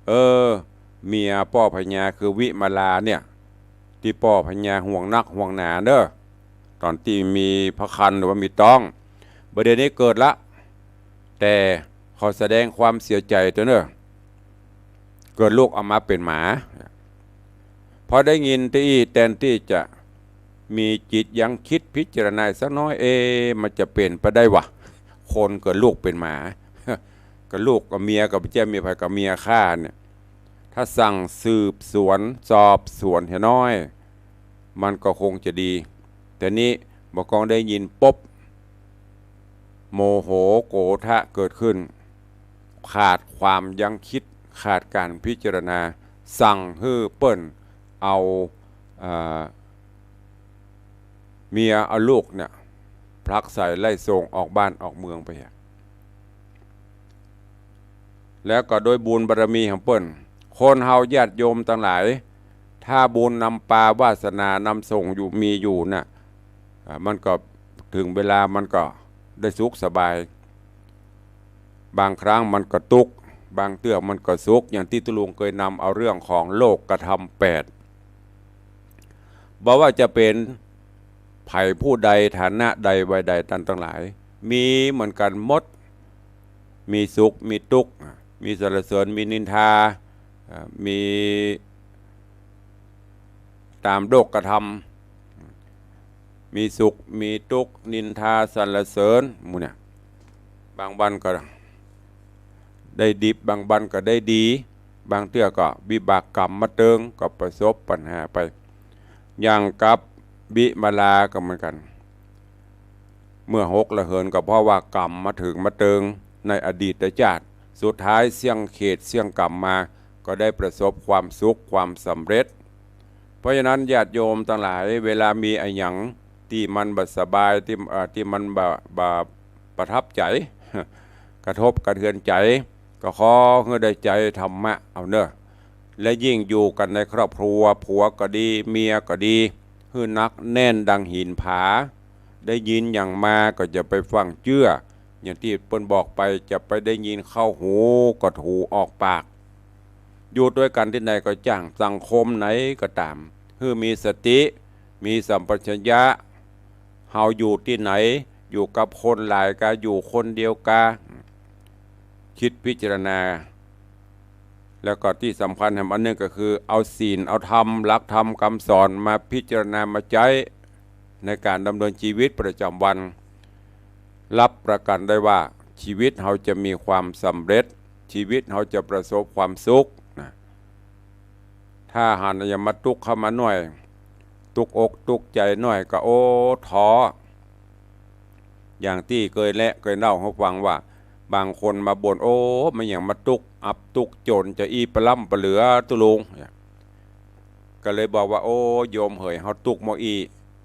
เออ เมียป้อพญาคือวิมาลาเนี่ย ตี้ป้อพญาห่วงนักห่วงหนาเน่อ ต๋อนตี้มีพรรคครรภ์หรือว่ามีต๊อง บ่าเดี่ยวนี้เกิดละ แต่ขอแสดงความเสียใจ๋ตวยเน่อ เกิดลูกออกมาเป๋นหมา พอได้ยินตี้อี้แตนตี้จะมีจิตยั้งกึ๊ดพิจารณาสักน้อย เอ๊ะ มันจะเป๋นไปได้วะ คนเกิดลูกเป๋นหมา กับลูกกับเมีย กับเจ้าเมียไผกับเมียข้าเนี่ย ถ้าสั่งสืบสวนสอบสวนเหียน้อย มันก็คงจะดี แต่นี้บ่ากองได้ยินปุ๊บ โมโหโกธะเกิดขึ้น ขาดความยั้งกึ๊ด ขาดก๋านพิจารณา สั่งหื้อเปิ้นเอา เอ่อ เมียเอาลูกเนี่ย ผลักไสไล่ส่งออกบ้านออกเมืองไปอะ แล้วก็โดยบุญบารมีของเปิ้น คนเฮาญาติโยมตังหลาย ถ้าบุญนำปาวาสนานำส่งอยู่มีอยู่น่ะ อ่า มันก็เถิงเวลามันก็ได้สุขสบาย บางครั้งมันก็ตุ๊กข์ บางเตื้อมันก็สุข อย่างตี้ตุ๊ลุงเกยนำเอาเรื่องของโลกธรรมแปด บ่ว่าจะเป๋นใผผู้ใด ฐานะใดวัยใด ต้านตังหลาย มีเหมือนกั๋นหมด มีสุข มีตุ๊กข์ มีสรรเสริญ มีนินทา เอ่อ มีต๋ามโลกธรรม มีสุข มีตุ๊กข์ นินทา สรรเสริญ หมู่เนี่ย บางวันก็ได้ดิบ บางวันก็ได้ดี บางเตื้อก็วิบากกรรมมาเติง ก็ประสบปัญหาไป อย่างกับวิมาลาก็เหมือนกั๋น เมื่อหกระเหินก็เพราะว่ากรรมมาเถิงมาเติงในอดีตจาติ สุดท้ายเสี้ยงเขตเสี้ยงกรรมมา ก็ได้ประสบความสุขความสำเร็จ เพราะฉะนั้นญาติโยมตังหลาย เวลามีอะหยังตี้มันบ่สบาย ตี้ เอ่อ ตี้มันบ่ บ่ประทับใจ๋ กระทบกระเทือนใจ๋ ก็ขอหื้อได้ใจ๊ธรรมะเอาเน่อ และยิ่งอยู่กั๋นในครอบครัว ผัวก็ดี เมียก็ดี หื้อหนักแน่นดังหินผา ได้ยินหยังมาก็จะไปฟั่งเจื้อ อย่างตี้เปิ้นบอกไป จะไปได้ยินเข้าหูก็ถูออกปาก อยู่ตวยกั๋นตี้ไหนก็จ้าง สังคมไหนก็ต๋าม หื้อมีสติ มีสัมปชัญญะ เฮาอยู่ตี้ไหน อยู่กับคนหลายกา อยู่คนเดียวกา กึ๊ดพิจารณา แล้วก็ตี้สำคัญแหมอันหนึ่งก็คือ เอาศีล เอาธรรม หลักธรรมกำสอนมาพิจารณามาใจ๊ในก๋านดำเนินชีวิตประจำวัน รับประกั๋นได้ว่าชีวิตเฮาจะมีความสำเร็จ ชีวิตเฮาจะประสบความสุขนะ ถ้าหันอย่ามาตุ๊กข์เข้ามาหน่อย ตุ๊กข์อกตุ๊กข์ใจ๋หน่อยก็ โอ้ ท้อ อย่างตี้เกยและเกยเล่าหื้อฟังว่า บางคนมาบ่น โอ้ มันหยังมาตุ๊กข์อับตุ๊กข์จ๋นจะอี้ปะล้ำปะเหลือตุ๊ลุง ก็เลยบอกว่า โอ้ โยมเหย เฮาตุ๊กข์มออี้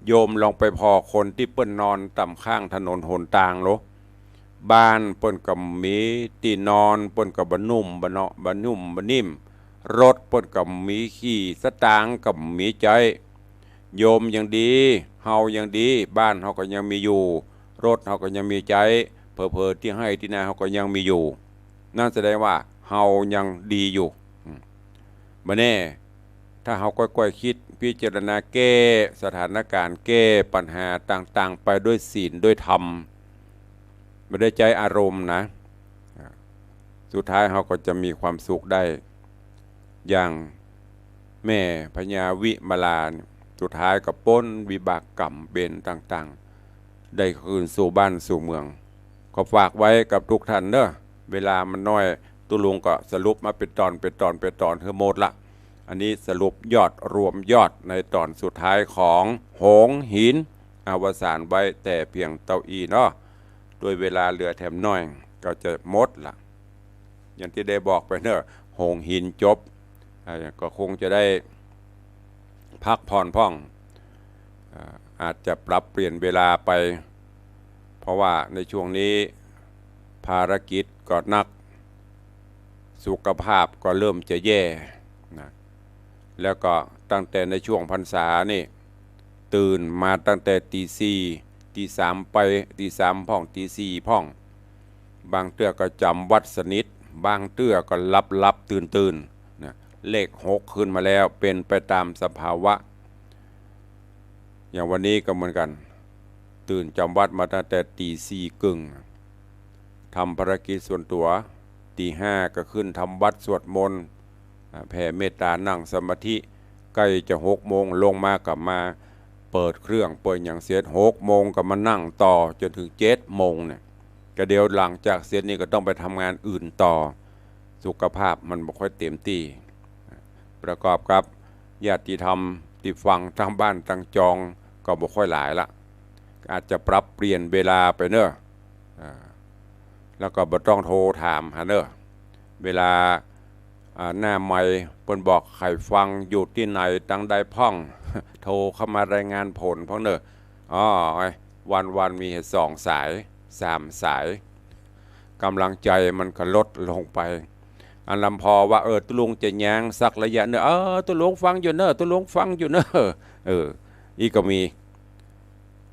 โยมลองไปผ่อคนตี้เปิ้นนอนต๋ามข้างถนนหนตางโล บ้านเปิ้นก็บ่มีตี้นอน เปิ้นก็บ่นุ่มบ่เนาะ บ่นุ่มบ่นิ่ม รถเปิ้นก็บ่มีขี่ สตางค์ก็บ่มีใจ๊ โยมยังดี เฮายังดี บ้านเฮาก็ยังมีอยู่ รถเฮาก็ยังมีใจ๊ เผลอๆ ตี้ไฮ่ตี้นาเฮาก็ยังมีอยู่ นั่นแสดงว่าเฮายังดีอยู่ อืม บ่าแน่ ถ้าเฮาก้อยๆ กึ๊ดพิจารณาแก้สถานก๋ารณ์ แก้ปัญหาต่างๆ ไปด้วยศีลด้วยธรรม บ่ได้ใจ๊อารมณ์นะ สุดท้ายเฮาก็จะมีความสุขได้ อย่างแม่พญาวิมาลาเนี่ย สุดท้ายก็ป๊นวิบากกรรมเวรต่างๆ ได้คืนสู่บ้านสู่เมือง ก็ฝากไว้กับทุกท่านเด้อ เวลามันน้อย ตุ๊ลุงก็สรุปมาเป๋นต๋อน เป๋นต๋อน เป๋นต๋อนหื้อหมดละ อันนี้สรุปยอดรวมยอดในต๋อนสุดท้ายของโหงหิน อวสานไว้แต่เพียงเต้าอี้เนาะ ด้วยเวลาเหลือแถมน้อย ก็จะหมดละ อย่างตี้ได้บอกไปเนาะ โหงหินจบ อ่า ก็คงจะได้พักผ่อนพ่อง อ่า อาจจะปรับเปลี่ยนเวลาไป เพราะว่าในช่วงนี้ภารกิจก็หนัก สุขภาพก็เริ่มจะแย่นะ แล้วก็ตั้งแต่ในช่วงพรรษานี่ ตื่นมาตั้งแต่ตีสี่ ตีสามไป ตีสามพ่อง ตีสี่พ่อง บางเตื้อก็จ๋ำวัดสนิท บางเตื้อก็หลับๆ ตื่นๆ นะ เลขหกขึ้นมาแล้ว เป๋นไปต๋ามสภาวะ อย่างวันนี้ก็เหมือนกั๋น ตื่นจ๋ำวัดมาตั้งแต่ตีสี่เกิ่ง ทำภารกิจส่วนตั๋ว ตีห้าก็ขึ้นทำวัตรสวดมนต์ อ่า แผ่เมตต๋า นั่งสมาธิ ใก้จะหกโมง ลงมาก็มาเปิดเครื่องเปิดหยังเสร็จ หกโมงก็มานั่งต่อจ๋นเถิงเจ็ดโมงเนี่ย ก็เดี๋ยวหลังจากเสร็จนี่ก็ต้องไปทำงานอื่นต่อ สุขภาพมันบ่ค่อยเต็มตี้ ประกอบกับญาติธรรมตี้ฟังตางบ้านตางจองก็บ่ค่อยหลายละ อาจจะปรับเปลี่ยนเวลาไปเนาะ อ่า แล้วก็บ่ต้องโทรถามหาเนาะ เวลา อ่า หน้าไมค์เปิ้นบอกใผฟังอยู่ตี้ไหนตางใดพ่อง โทรเข้ามารายงานผลพ่องเนาะ อ้อ วันๆ มีสองสาย สามสาย ก๋ำลังใจ๋มันก็ลดลงไป อันลำพอว่า เออ ตุ๊ลุงจะแย้งสักระยะเนาะ เออ ตุ๊ลุงฟังอยู่เนาะ ตุ๊ลุงฟังอยู่เนาะ เออ อี้ก็มี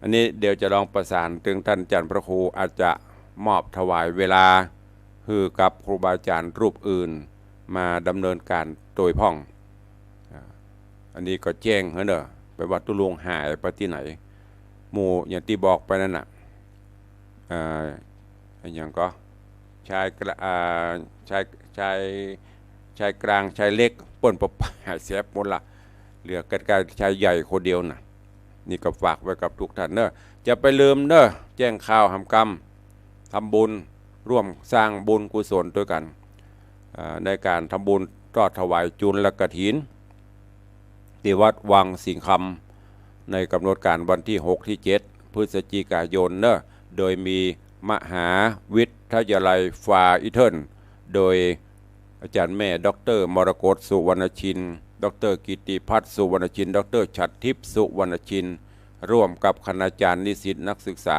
อันนี้เดี๋ยวจะลองประสานเถิงต้านอาจ๋ารย์พระครู อาจจะมอบถวายเวลาหื้อกับครูบาอาจ๋ารย์รูปอื่นมาดำเนินก๋านโตยพ่อง อ่า อันนี้ก็แจ้งหื้อเนาะ ไปว่าตุ๊ลุงหายไปตี้ไหน หมู่อย่างตี้บอกไปนั่นน่ะ อ่า อะหยังก็ ชายกลา- อ่า ชาย- ชาย- ชายกลาง ชายเล็ก เปิ้นปะปะหายแสบหมดละ เหลือใก้ๆ ชายใหญ่คนเดียวน่ะ นี่ก็ฝากไว้กับทุกท่านเนาะ จะไปลืมเนาะ แจ้งข่าวหำกำ ทำบุญ ร่วมสร้างบุญกุศลตวยกั๋น อ่า ในก๋านทำบุญทอดถวายจุลกฐิน ตี้วัดวังสิงห์คำ ในก๋ำหนดก๋านวันตี้หกตี้เจ็ดพฤศจิกายนเนาะ โดยมีมหาวิทยาลัยฟาร์อีเทิล โดยอาจ๋ารย์แม่ด็อกเตอร์มรกต สุวรรณชิน ด็อกเตอร์กิตติพัฒน์ สุวรรณชิน ด็อกเตอร์ฉัตรทิพย์ สุวรรณชิน ร่วมกับคณาจ๋ารย์ นิสิต นักศึกษา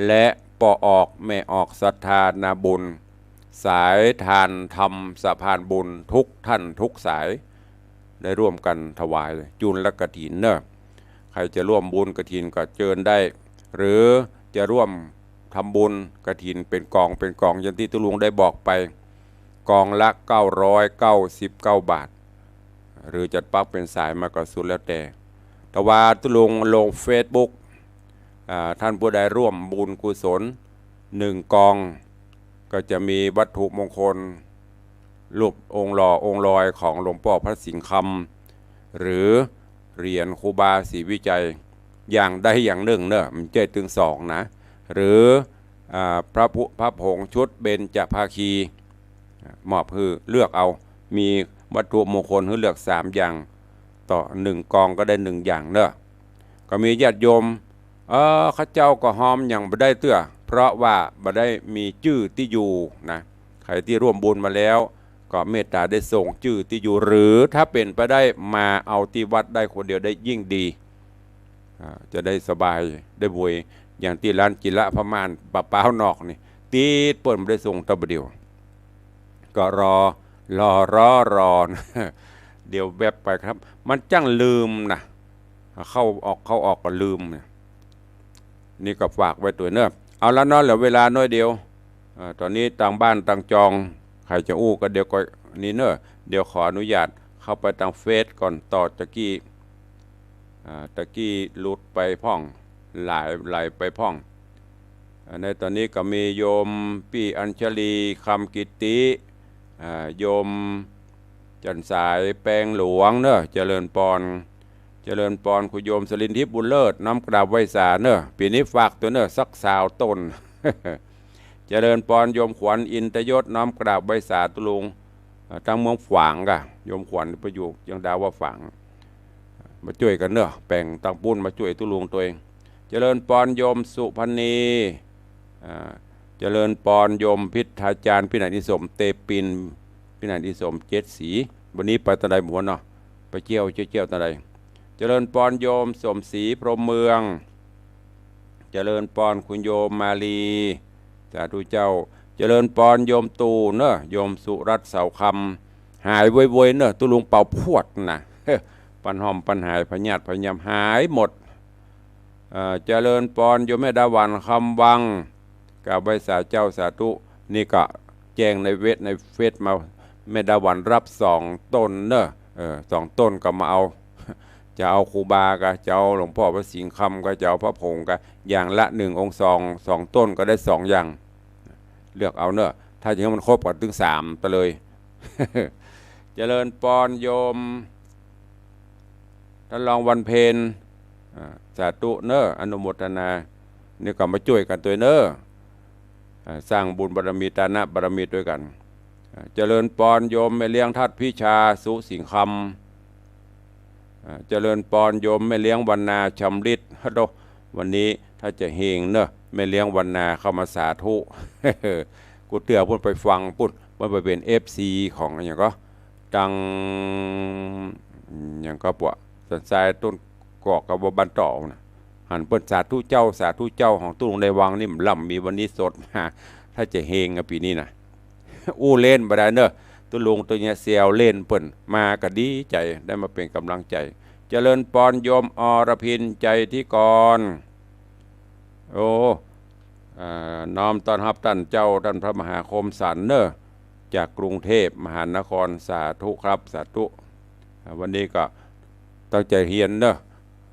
และป้อออกแม่ออกศรัทธานาบุญ สายทานธรรมสะพานบุญทุกท่านทุกสาย ได้ร่วมกั๋นถวายจุลกฐินเนาะ ใผจะร่วมบุญกฐินก็เจิญได้ หรือจะร่วมทำบุญกฐินเป๋นกองเป๋นกอง อย่างตี้ตุ๊ลุงได้บอกไป กองละเก้าร้อยเก้าสิบเก้าบาท หรือจะปักเป๋นสายมาก็สุดแล้วแต่ แต่ว่าตุ๊ลุงลงเฟซบุ๊ก อ่า ท่านผู้ใดร่วมบุญกุศลหนึ่งกอง ก็จะมีวัตถุมงคล รูปองค์หล่อองค์ลอยของหลวงป้อพระสิงห์คำ หรือเหรียญครูบาศรีวิชัย อย่างใดอย่างนึ่งเนาะ บ่ใจ้ตึงสองนะ หรือ อ่า พระพุ- พระผงชุดเบญจภาคี มอบหื้อเลือกเอา มีวัตถุมงคลหื้อเลือกสามอย่าง ต่อหนึ่งกองก็ได้หนึ่งอย่างเนาะ ก็มีญาติโยม เออ ข้าเจ้าก็ฮอมยังบ่ได้เตื้อ เพราะว่าบ่ได้มีจื้อตี้อยู่นะ ใผตี้ร่วมบุญมาแล้ว ก็เมตต๋าได้ส่งจื้อตี้อยู่ หรือถ้าเป๋นไปได้มาเอาตี้วัดได้คนเดียวได้ยิ่งดี อ่า จะได้สบายได้บวย อย่างตี้ร้านจิระผ้าม่านปะป๊าวนอกนี่ ติดเปิ้นบ่ได้ส่งตะบ่าเดี่ยว ก็รอ รอ รอ รอนะ เดี๋ยวแวบไปครับ มันจั้งลืมนะ เข้าออก เข้าออกก็ลืมนะ นี่ก็ฝากไว้ตวยเนาะ เอาละเนาะ เหลือเวลาน้อยเดียว เอ่อ ต๋อนนี้ตางบ้านตางจอง ใผจะอู้ก็เดี๋ยวก็นี่เนาะ เดี๋ยวขออนุญาตเข้าไปตางเฟซก่อน ต่อตะกี้ อ่า ตะกี้หลุดไปพ่อง ไหล ไหลไปพ่อง อ่า ในต๋อนนี้ก็มีโยมปี้อัญชลี คำกิตติ อ่า โยมจันทร์สาย แปงหลวงเนาะ เจริญปอน เจริญปอน คุณโยมสลินทิพย์บุญเลิศ น้อมกราบไหว้สาเนาะ ปี๋นี้ฝากตวยเนาะ สักสาวต้น เจริญปอน โยมขวัญ อินทยศ น้อมกราบไหว้สาตุ๊ลุง อ่า ตางเมืองฝางก่ะ โยมขวัญไปอยู่ยังดาวว่าฝาง มาจ้วยกั๋นเนาะ แป๋งตางปู๊นมาจ้วยตุ๊ลุงตวย เจริญปอน โยมสุพรรณี อ่า เจ จริญปอนโยมพิทาจารย์ พินัยนิสม เตปิน พินัยนิสม เจ็ดสี วันนี้ไปตางใดหมดเนาะ ไปเจียว เจียว เจียวตางใด เจริญปอนโยมสมศรี พรหมเมือง เจริญปอนคุณโยมมาลี สาธุเจ้า เจริญปอนโยมตู่เนอะ โยมสุรัตน์เสาคำ หายไวๆเนอะ ตุ๊ลุงเป่าพวดนะ ปัญหาปัญหาพยาธิพยายามหายหมด เอ่อ เจริญปอนโยมแม่ดาหวันคำวัง กราบไหว้สาเจ้าสาธุ นี่ก็แจ้งในเว็บ ในเฟซมา แม่ดาหวันรับสองต้นเนอะ เออ สองต้นก็มาเอา จะเอาครูบากะ จะเอาหลวงพ่อพระสิงห์คำกะ จะเอาพระผงกะ อย่างละหนึ่งองค์ สอง สองต้นก็ได้สองอย่าง เลือกเอาเนอะ ถ้าอย่างนั้นมันครบกันถึงสามตะเลย เจริญปอนโยม ท่านรองวันเพ็ญ อ่า สาธุเนอะ อนุโมทนา นี่ก็มาจ้วยกันตวยเนอะ อ่า สร้างบุญบารมี ทานบารมีตวยกัน อ่า เจริญปอนโยมแม่เลี้ยงทัดพิชา สุสิงห์คำ อ่า เจริญปอนโยมแม่เลี้ยงวรรณา ชำริด ฮัลโหล วันนี้ถ้าจะเฮงเนอะ แม่เลี้ยงวรรณาเข้ามาสาธุ กูเตื้อเปิ้นไปฟังปุ้น เปิ้นไปเป๋น เอฟซี ของอะหยังก็ ตัง หยังก็ปะ สันทราย ต้นกอก กะบ่า บ้านต่อนะ หันเปิ้นสาธุเจ้า สาธุเจ้า ของตุ๊ลุงในวังนี่ มันล่ำมีวันนี้สดมา ถ้าจะเฮงอะปี๋นี้นะ อู้เล่นบ่ได้เนอะ ตุ๊ลุงตุ๊เยียะแซวเล่นเปิ้น มาก็ดีใจ๋ ได้มาเป๋นก๋ำลังใจ๋ เจริญปอนโยมอรพิน ใจทิกร โอ้ อ่า น้อมต้อนฮับต้านเจ้า ต้านพระมหาคมสันต์เนอะ จากกรุงเทพมหานคร สาธุครับ สาธุ อ่า วันนี้ก็ตั้งใจ๋เฮียนเนอะ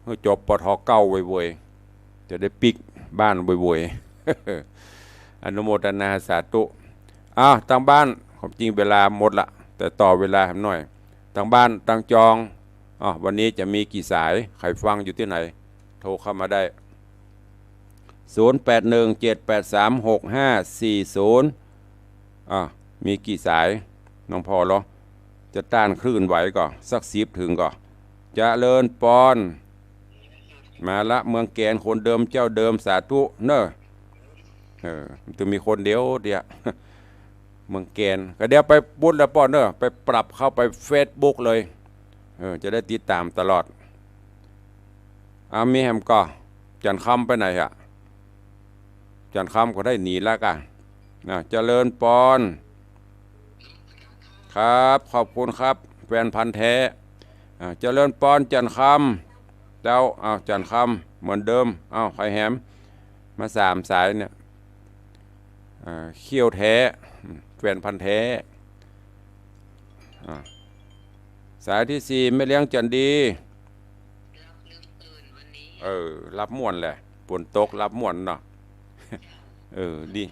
หื้อจบ ป.ท. เก้า เว่ยๆ จะได้ปิ๊กบ้านเว่ยๆ อนุโมทนาสาธุ อ้าว ตางบ้าน ความจริงเวลาหมดละ แต่ต่อเวลาหน่อย ตางบ้าน ตางจอง อ้าว วันนี้จะมีกี่สาย ใผฟังอยู่ตี้ไหน โทรเข้ามาได้ ศูนย์แปดหนึ่งเจ็ดแปดสามหกห้าสี่ศูนย์ อ่ะ มีกี่สาย น้องพ่อเหรอ จะต้านคลื่นไหวก่อ สักสิบเถิงก่อ เจริญปอน มาละ เมืองแกน คนเดิมเจ้าเดิม สาธุเนอะ เออ มันจะมีคนเดียวเดียว เมืองแกน ก็เดี๋ยวไปปุ๊นแล้วปอนเนอะ ไปปรับเข้าไปเฟซบุ๊กเลย เออ จะได้ติดต๋ามตลอด อา มีแหมก่อ จันทร์คำไปไหนอะ จันทร์คำก็ได้หนีละก่ะ นะ เจริญปอน ครับ ขอบคุณครับ แฟนพันธุ์แท้ อ่า เจริญปอน จันทร์คำ เจ้า อ้าว จันทร์คำ เหมือนเดิม อ้าว ใผแหม มาสามสายเนี่ย อ่า เขี้ยวแท้ แฟนพันธุ์แท้ อ่า สายตี้สี่ แม่เลี้ยงจันดี เออ หลับม่วนแหละ ฝนตกหลับม่วนเนาะ เออ ดี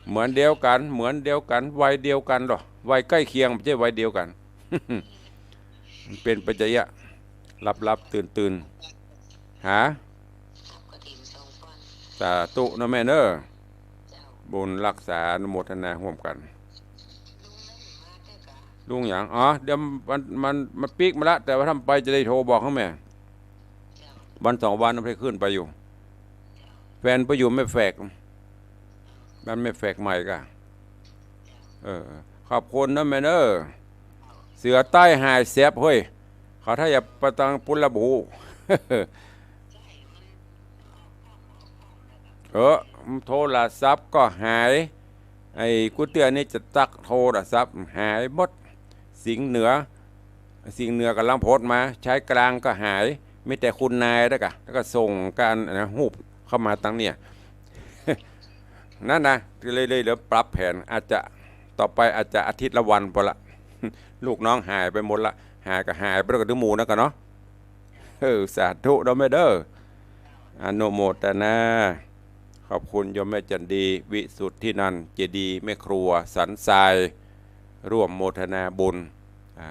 เหมือนเดียวกั๋น เหมือนเดียวกั๋น วัยเดียวกั๋นเหรอ วัยใก้เคียง บ่ใจ้วัยเดียวกั๋น มันเป๋นไปจะเยียะ หลับๆ ตื่นๆ หา สาธุเนาะแม่เนาะ บุญรักษา อนุโมทนาฮ่วมกั๋น ลุงหยัง อ๋อ เดี๋ยวมัน มัน มันปิ๊กมาละ แต่ว่าถ้ามันไปจะได้โทรบอกหื้อแม่ วันสองวันมันไปขึ้นไปอยู่ แฟนไปอยู่แม่แฝก บ้านแม่แฝกใหม่ก่ะ เออ ขอบคุณนะแม่เนาะ เสือใต้หายแสบเฮ้ย เขาถ้าจะไปตางปุ๊นละบ่ฮู้ เออ โทรศัพท์ก็หาย ไอ้กู้เตื้อนี่จะตักโทรศัพท์หายหมด สิงห์เหนือ สิงห์เหนือก่ำลังโพสต์มา ชายกลางก็หาย มีแต่คุณนายแล้วก็ แล้วก็ส่งการนะ ฮูปเข้ามาตางเนี่ย นั่นนะ เลย เลย เลยปรับแผน อาจจะ ต่อไปอาจจะอาทิตย์ละวันพอละ ลูกน้องหายไปหมดละ หายก็หายไปแล้วก็ถึงหมู่นั่นก่ะเนาะ เออ สาธุเนาะแม่เนาะ อนุโมทนา ขอบคุณโยมแม่จันดี วิสุทธินันท์ เจดีย์แม่ครัว สันทราย ร่วมโมทนาบุญ อ่า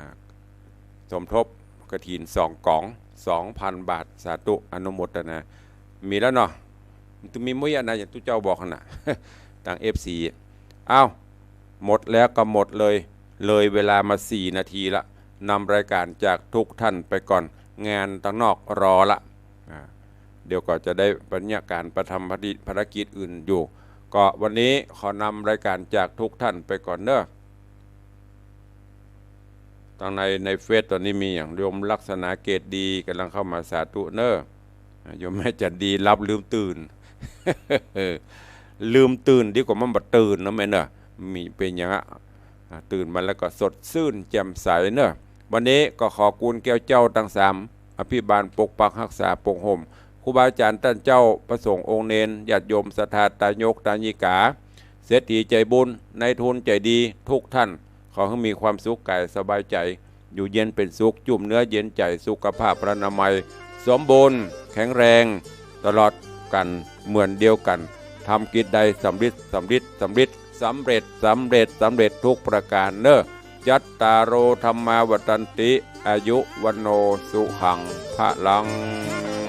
สมทบกฐินสองก๋อง สองพันบาท สาธุ อนุโมทนา มีแล้วเนาะ มันต้องมีมุ้ยอะนะ อย่างตุ๊เจ้าบอกหั่นน่ะ ตาง เอฟซี เอ้า หมดแล้วก็หมดเลย เลยเวลามาสี่นาทีละ นำรายการจากทุกท่านไปก่อน งานตางนอกรอละ อ่า เดี๋ยวก็จะได้บรรยากาศไปทำภารกิจอื่นอยู่ ก็วันนี้ขอนำรายก๋านจากทุกท่านไปก่อนเนาะ ตางใน ในเฟซต๋อนนี้มีอย่าง โยมลักษณะเกตดี ก่ำลังเข้ามา สาธุเนาะ อ่า โยมแม่จันดี หลับลืมตื่น ลืมตื่นดีกว่ามันบ่ตื่นเนาะแม่เนาะ มีเป๋นอย่างอะ อ่า ตื่นมาแล้วก็สดชื่นแจ่มใสเนาะ วันนี้ก็ขอกูลแก้วเจ้าตังสาม อภิบาลปกปักฮักษาปกห่ม ครูบาอาจ๋ารย์ต้านเจ้า พระสงฆ์องค์เณร ญาติโยมศรัทธาตายกตายิกา เศรษฐีใจ๋บุญ นายทุนใจ๋ดี ทุกท่าน ขอหื้อมีความสุขก๋ายสบายใจ๋ อยู่เย็นเป๋นสุข จุ่มเนื้อเย็นใจ๋ สุขภาพพรรณนามัยสมบูรณ์แข็งแรง ตลอดกั๋นเหมือนเดียวกั๋น ทำกิจใดสำริด สำริด สำริด สำเร็จ สำเร็จ สำเร็จทุกประก๋านเนาะ จัตตาโร ธัมมา วัฑฒันติ อายุ วัณโณ สุขัง พลัง